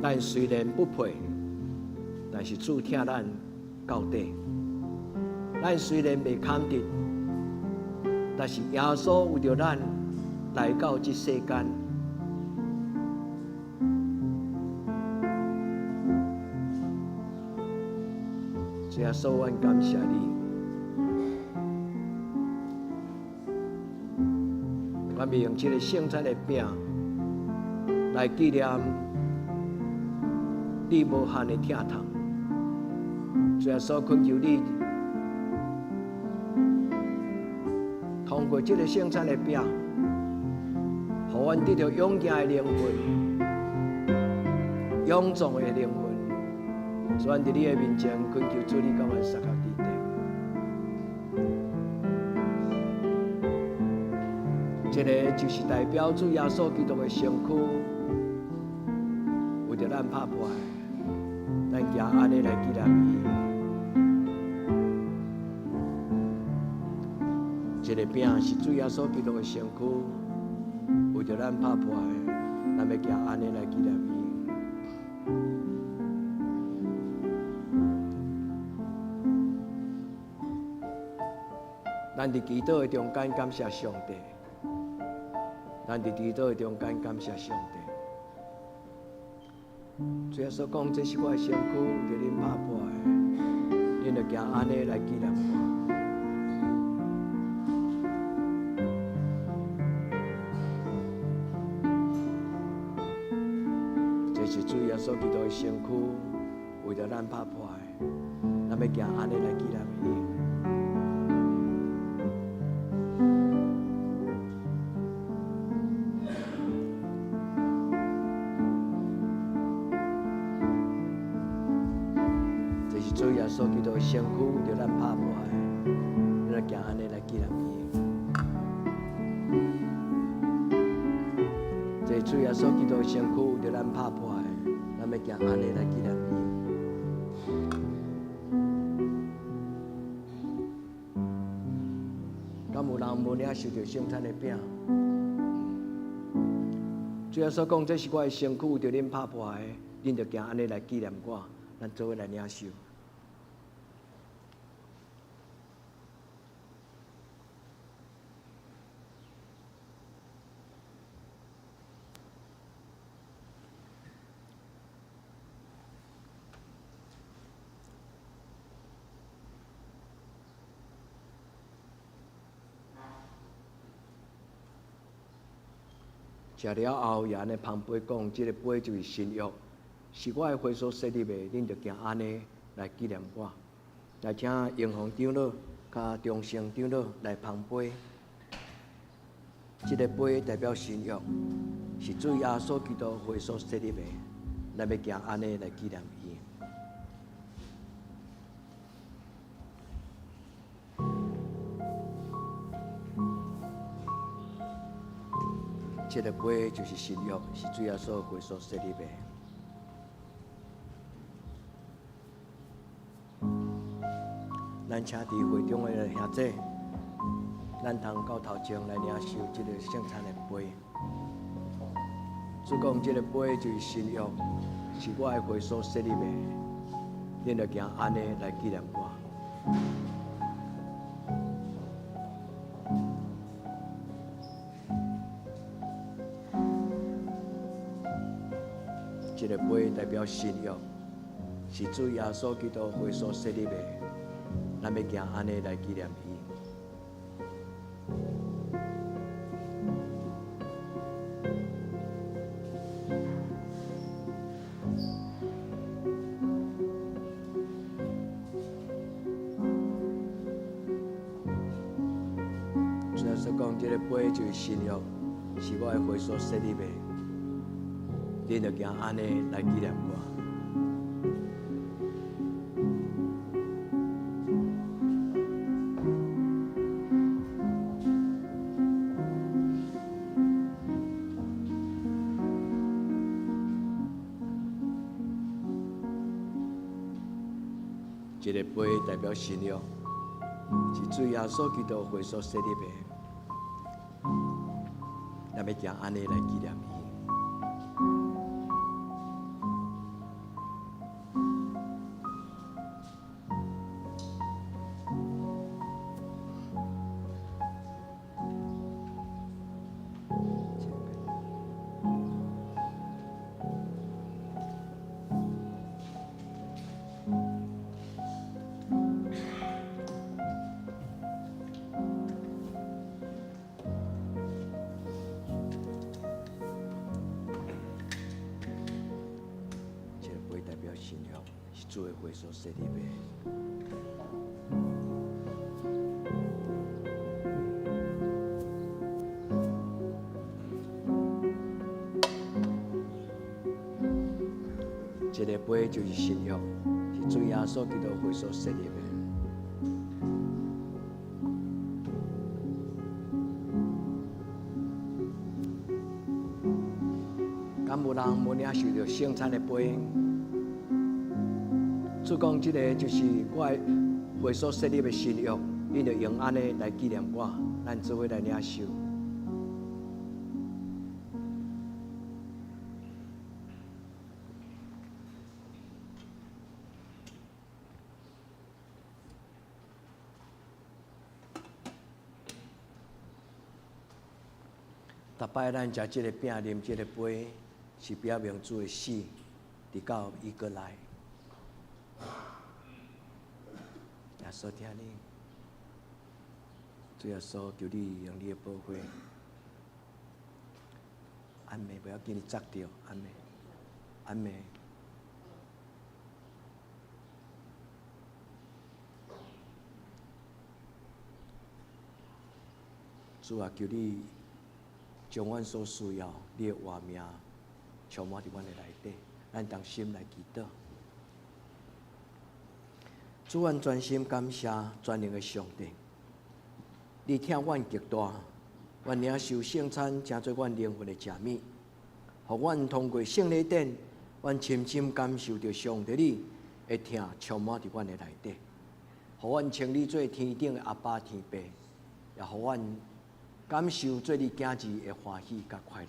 咱雖然不配，但是主疼咱到底。咱雖然袂堪得，但是耶穌為著咱來到這世間。主耶穌，阮感謝你。阮欲用這个聖餐的餅來紀念你無限的疼痛。主耶穌，懇求你通過這个聖餐的餅，予阮得著勇健的靈魂、勇壯的靈魂。所以，阮佇你的面前懇求主，你佮阮相佮佇底。這个就是代表主耶穌基督的身軀，為著咱拍破的，咱行按呢來紀念伊。這个餅是主耶穌基督的身軀，為著咱拍破的，咱欲行按呢來紀念伊。咱佇祈禱的中間感謝上帝，咱佇祈禱的中間感謝上帝。主耶穌講：這是我的身軀，為著恁拍破的，恁著行按呢來紀念我。這是主耶穌基督的身軀，為著咱拍破的，咱欲行按呢來紀念伊。這是主耶耶穌基督的身軀為著咱拍破的，咱就行按呢來紀念伊。這主耶穌基督的身軀為著咱拍破的，咱欲行按呢來紀念伊。敢有人無領受著聖餐的餅？主耶穌講：這是我的身軀，為著恁拍破的，恁著行按呢來紀念我。咱做伙來領受。食了後，也按呢捧杯講：這个杯就是新約，是我的血所設立的，恁著行按呢來紀念我。來請英雄長老佮中生長老來捧杯。這个杯代表新約，是主耶穌基督血所設立的，咱欲行按呢來紀念伊。這个杯就是新約，是主耶穌血所設立的。咱請佇會中的兄弟，咱通到頭前來領受這个聖餐的杯。主講，這个杯就是新約，是我的血所設立的，恁著行按呢來紀念我。這个杯代表新約，是主耶穌基督血所設立的，咱欲行按呢來紀念伊。主耶穌講，這个杯就是新約，是我的血所設立的。恁著行按呢來紀念我。這个杯代表新約，是主耶穌基督血所設立的，咱欲行按呢來紀念伊。這个杯代表新約，是主的血所設立的。這个杯就是新約，是主耶穌基督血所設立的。敢有人無領受著聖餐的杯？主講，這个就是我的血所設立的新約，恁著用按呢來紀念我，咱做伙來領受。逐擺咱食這个餅、啉這個杯，是表明主的死，直到伊閣來。耶穌疼你，主耶穌求你用你的寶血，按暝不要緊，你扎著，按暝，按暝。主啊，求你將阮所需要，你的活命充滿佇阮的內底，咱同心來祈禱。主，阮專心感謝全能的上帝，你疼阮極大，阮領受聖餐，成做阮靈魂的食物，予阮通過聖禮典，阮深深感受著上帝你的疼充滿佇阮的內底，予阮稱你做天頂的阿爸天父，也予阮感受做你囝兒的歡喜佮快樂。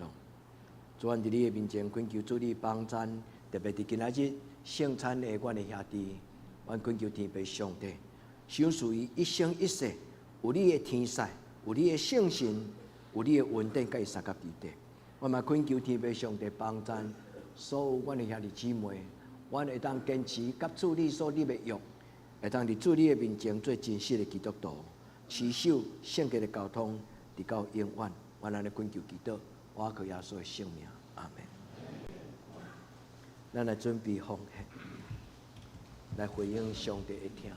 主，阮佇你的面前懇求主你幫贊，特別佇今仔日聖餐的阮的兄弟。阮懇求天父上帝，賞賜伊一生一世有你的天使，有你的聖神，有你的恩典，佮伊相佮佇底。我嘛懇求天父上帝幫贊所有阮的兄弟姊妹，阮會當堅持佮主你所立的約，會當佇主你的面前做真實的基督徒，持守聖潔的交通，直到永遠。阮按呢懇求祈禱，倚靠耶穌的聖名，阿門。咱來準備奉獻，來回應上帝的疼。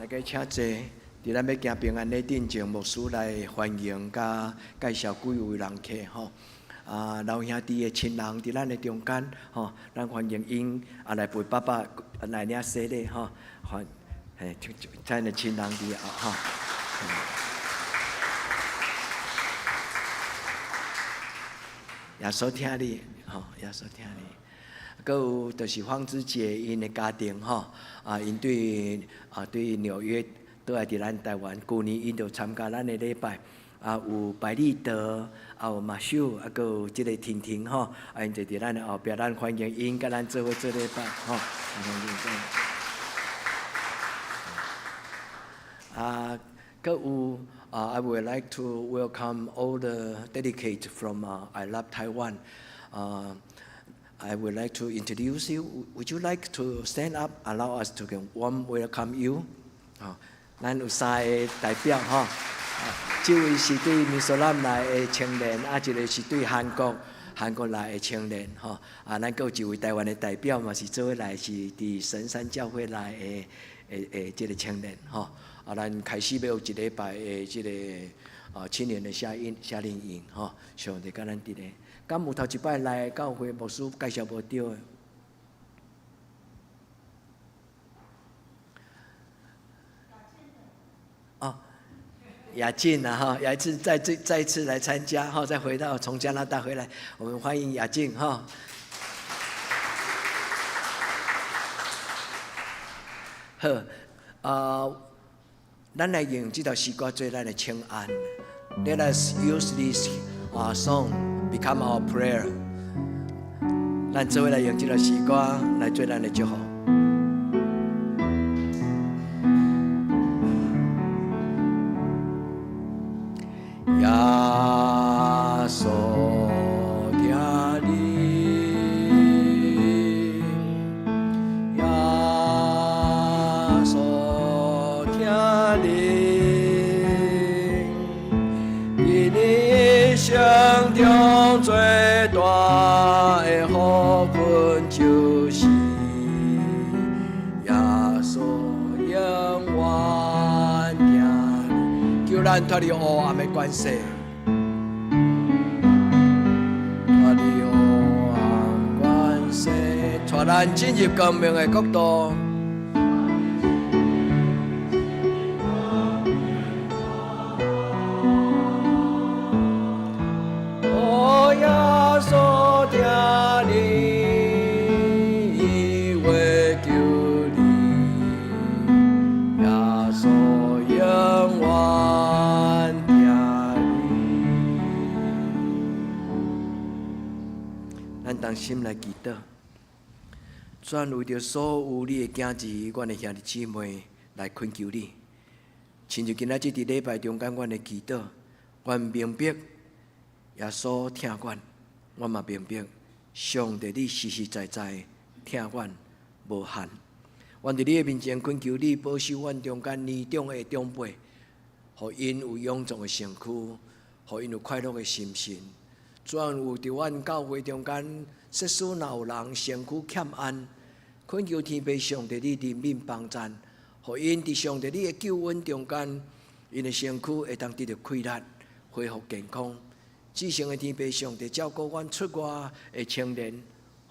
大家請坐。佇咱欲行平安禮進前，牧師來歡迎佮介紹幾位人客吼。啊，老兄弟的親人佇咱的中間吼，咱歡迎𪜶啊來陪爸爸來領洗禮吼。歡，嘿，咱的親人佇吼。耶穌疼你，吼，耶穌疼你。閣有就是方子姐𪜶的家庭吼，啊，𪜶對啊對紐約倒來佇咱台灣，舊年𪜶就參加咱的禮拜，啊有白立德，啊有馬秀，啊閣有這个婷婷吼，啊𪜶就佇咱的後壁，咱歡迎𪜶佮咱做伙做禮拜吼。啊，閣有啊，I would like to welcome all the delegates from I Love Taiwan. I would like to introduce you. Would you like to stand up? Allow us to warm welcome you. 啊，咱有三个代表吼，這位是對密蘇林來的青年，啊，一个是對韓國韓國來的青年吼，啊，咱閣有一位台灣的代表嘛，是做伙來是佇神山教會來的的的這个青年吼，啊，咱開始欲有一禮拜的這个啊青年的夏營夏令營吼，上帝佮咱佇咧，敢有頭一擺來教會牧師介紹無著的？哦，雅靜啊哈，雅靜再再再次來參加哈，再回到從加拿大回來，我們歡迎雅靜哈。好，啊，咱來用這條詩歌做咱的請安。Let us use this song become our prayer。咱做伙來用這條詩歌來做咱的祝福。耶穌疼你，耶穌疼你，佇你一生中最大的福分就是耶穌永遠疼你，求咱脫離黑暗的權勢，脫離黑暗權勢，帶咱進入光明的國度。哦，耶穌疼你，伊會救你，耶穌永遠疼你。咱同心來祈禱，主為著所有你的囝兒，阮的兄弟姊妹來懇求你，親像今仔日佇禮拜中間，阮的祈禱，阮明白耶穌疼阮，阮嘛明白上帝你實實在在疼阮無限。阮佇你的面前懇求你保守阮中間年長的長輩，予𪜶有勇壯的身軀，予𪜶有快樂的心神。主啊，有佇阮教會中間，設使若有人身軀欠安，懇求天父上帝你憐憫幫贊，予𪜶佇上帝你的救恩中間，𪜶的身軀會當得著氣力，恢復健康。至聖的天父上帝照顧阮出外的青年，予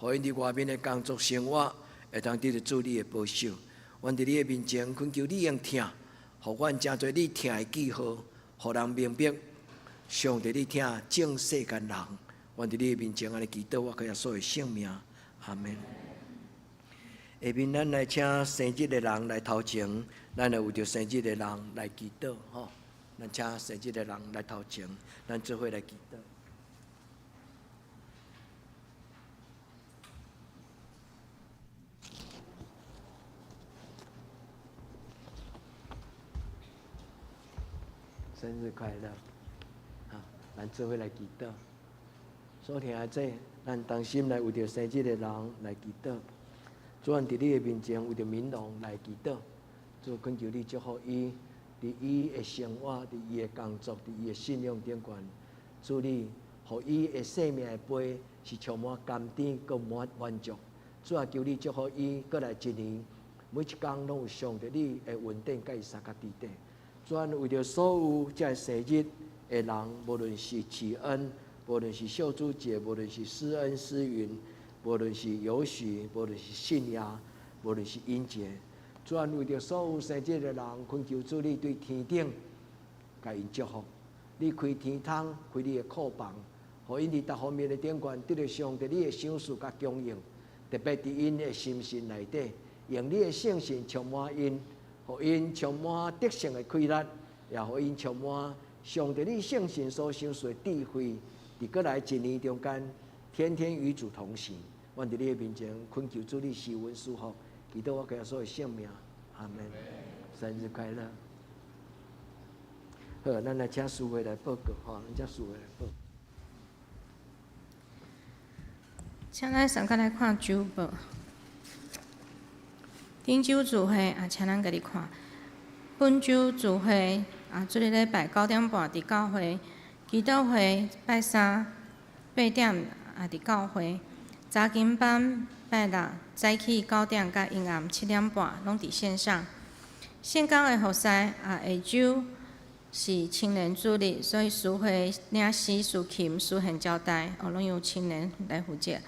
𪜶佇外面的工作生活會當得著主你的保守。阮佇你的面前懇求你用疼，予阮成做你疼的記號，予人明白上帝你疼眾世間人。阮佇你的面前按呢祈禱，我靠耶穌的聖名，阿門。下面咱來請生日的人來頭前，咱來為著生日的人來祈禱，吼。咱請生日的人來頭前，咱做伙來祈禱。生日快樂！好，咱做伙來祈禱。所聽的這，咱同心來為著生日的人來祈禱。主，阮佇你的面前為著明龍來祈禱。主，懇求你祝福伊，佇伊的生活，佇伊的工作，佇伊的信仰頂懸。主你，予伊的生命的杯是充滿甘甜，閣滿滿足。主啊，求你祝福伊，閣來一年，每一工攏有上帝你的恩典佮伊相佮佇底。主啊，為著所有這个生日的人，無論是啟恩，無論是秀珠姐，無論是施恩施雲，無論是有許，無論是信雅，無論是英傑，主啊，為著所有生日的人，懇求主你對天頂共𪜶祝福，你開天窗，開你的庫房，予𪜶佇逐方面的頂懸得著上帝你的賞賜佮供應，特別佇𪜶的心神內底，用你的聖神充滿𪜶，予𪜶充滿得勝的氣力，也予𪜶充滿上帝你聖神所賞賜的智慧，佇閣來一年中間，天天與主同行。阮佇你的面前懇求主你賜恩賜福，祈禱我耶穌的聖名，阿門。生日快樂！好，咱來請司會來報告，吼，咱請司會來報。請咱上較來看週報。頂週聚會啊，請咱家己看。本週聚會啊，這个禮拜9點半佇教會，祈禱會拜三8點啊佇教會，查經班拜六早起9點佮下暗7點半攏佇線上。聖工的服侍啊，下週是青年主日，所以司會領詩、司琴、司獻招待，哦，攏由青年來負責。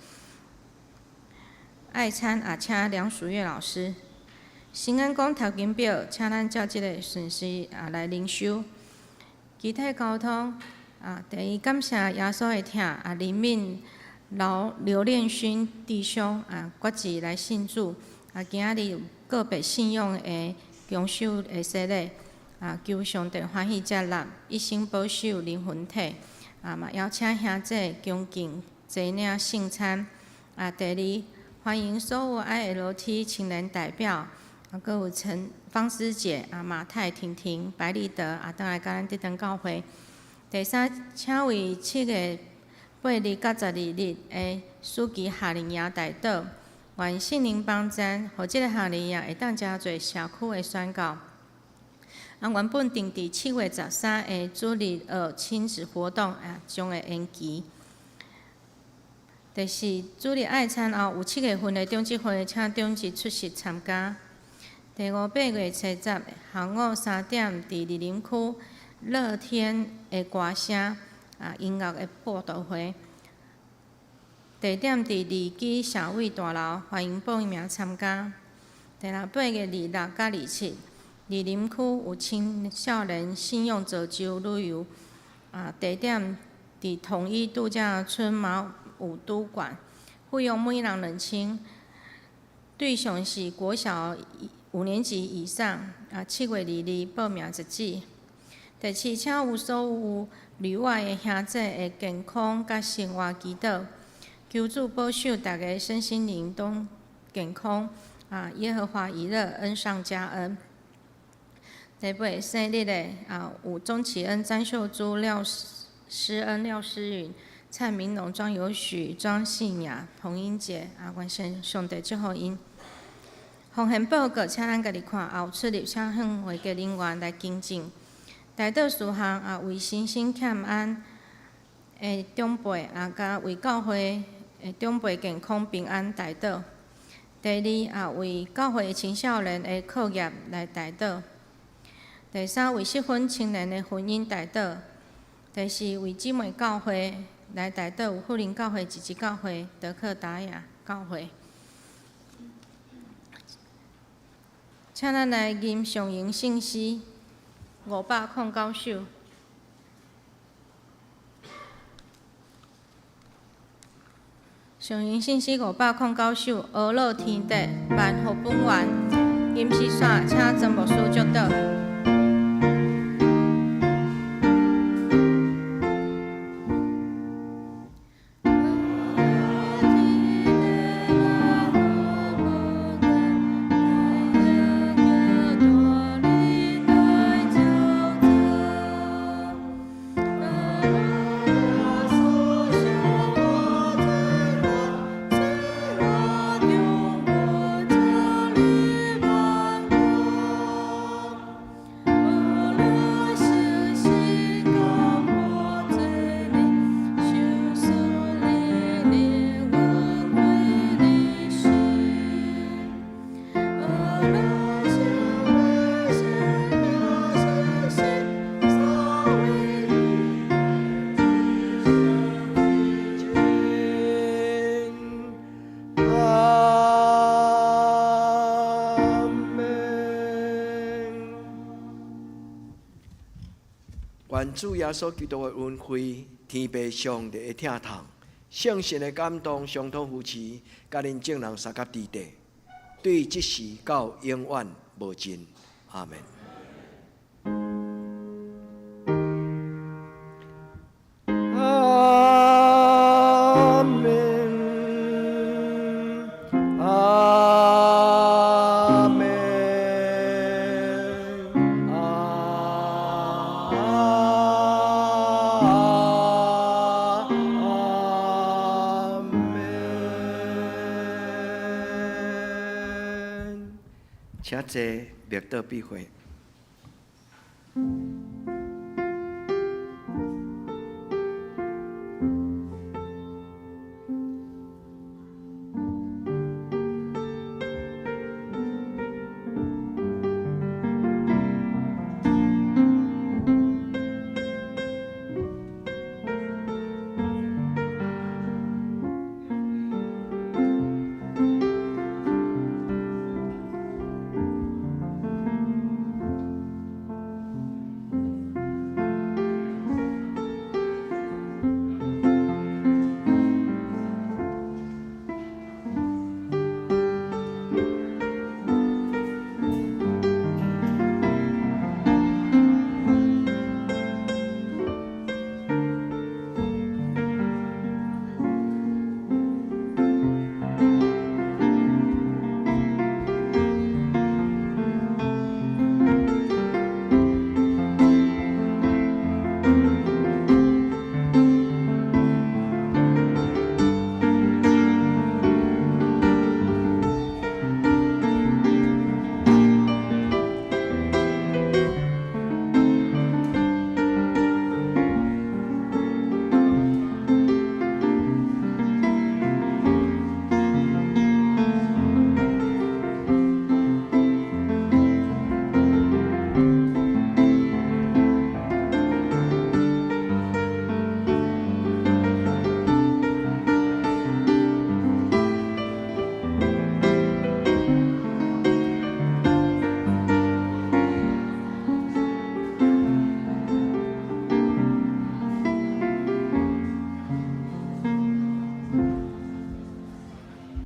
愛餐也請梁淑月老師。新安講讀經表，請咱照這個順序啊來靈修。其他溝通啊，第一感謝耶穌的疼啊，憐憫劉劉練勳弟兄啊，決志來信主啊，今仔日有個別信仰的強守的洗禮啊，求上帝歡喜接納，一生保守靈魂體啊，嘛邀請兄弟恭敬坐領聖餐啊。第二，歡迎所有 ILT 青年代表。啊，閣有陳芳師姐、啊馬太、婷婷、白立德啊，轉來佮咱得堂教會。第三，請為7月8日佮12日的暑期夏令營代禱，願聖靈幫贊，予這个夏令營會當誠濟社區的宣教。啊，原本定佇7月13的主日學親子活動啊，將會延期。第四，主日愛餐後有7月份的長執會，請長執出席參加。第五，8月初10，下午3點，佇貳林區樂天的歌聲啊音樂的佈道會，地點佇利基社會大樓，歡迎報名參加。第六，8月26佮27，貳林區有青少年信用造就旅遊啊，地點佇統一度假村馬武都館，費用每人2000，對象是國小5年級以上，啊，7月22報名截止。第七，請有所有旅外的兄弟的健康佮生活祈禱，求主保守大家身心靈都健康。啊，耶和華以勒，恩上加恩。第八，生日的啊，有鍾啟恩、詹秀珠、廖詩恩、廖詩允、蔡明龍、莊有許、莊信雅、彭英杰，啊，願上上帝祝福𪜶。奉獻報告，請咱家己看，也有出入，請向會計人員來更正。代禱事項啊，為身心欠安的長輩啊，佮為教會的長輩健康平安代禱。第二啊，為教會的青少年的課業來代禱。第三，為適婚青年的婚姻代禱。第四，為姊妹教會來代禱，有富林教會、姊姊教會、德克達雅教會。請咱來吟上榮聖詩509首。上榮聖詩509首，阿樂天地萬福本源，吟詩煞，請曾牧師祝禱。願主耶穌基督的恩惠、天父上帝的疼痛、聖神的感動、相通扶持，佮恁眾人相佮佇底，對這時到永遠無盡。阿們。阿們，阿們，阿們。遮濟默禱比會。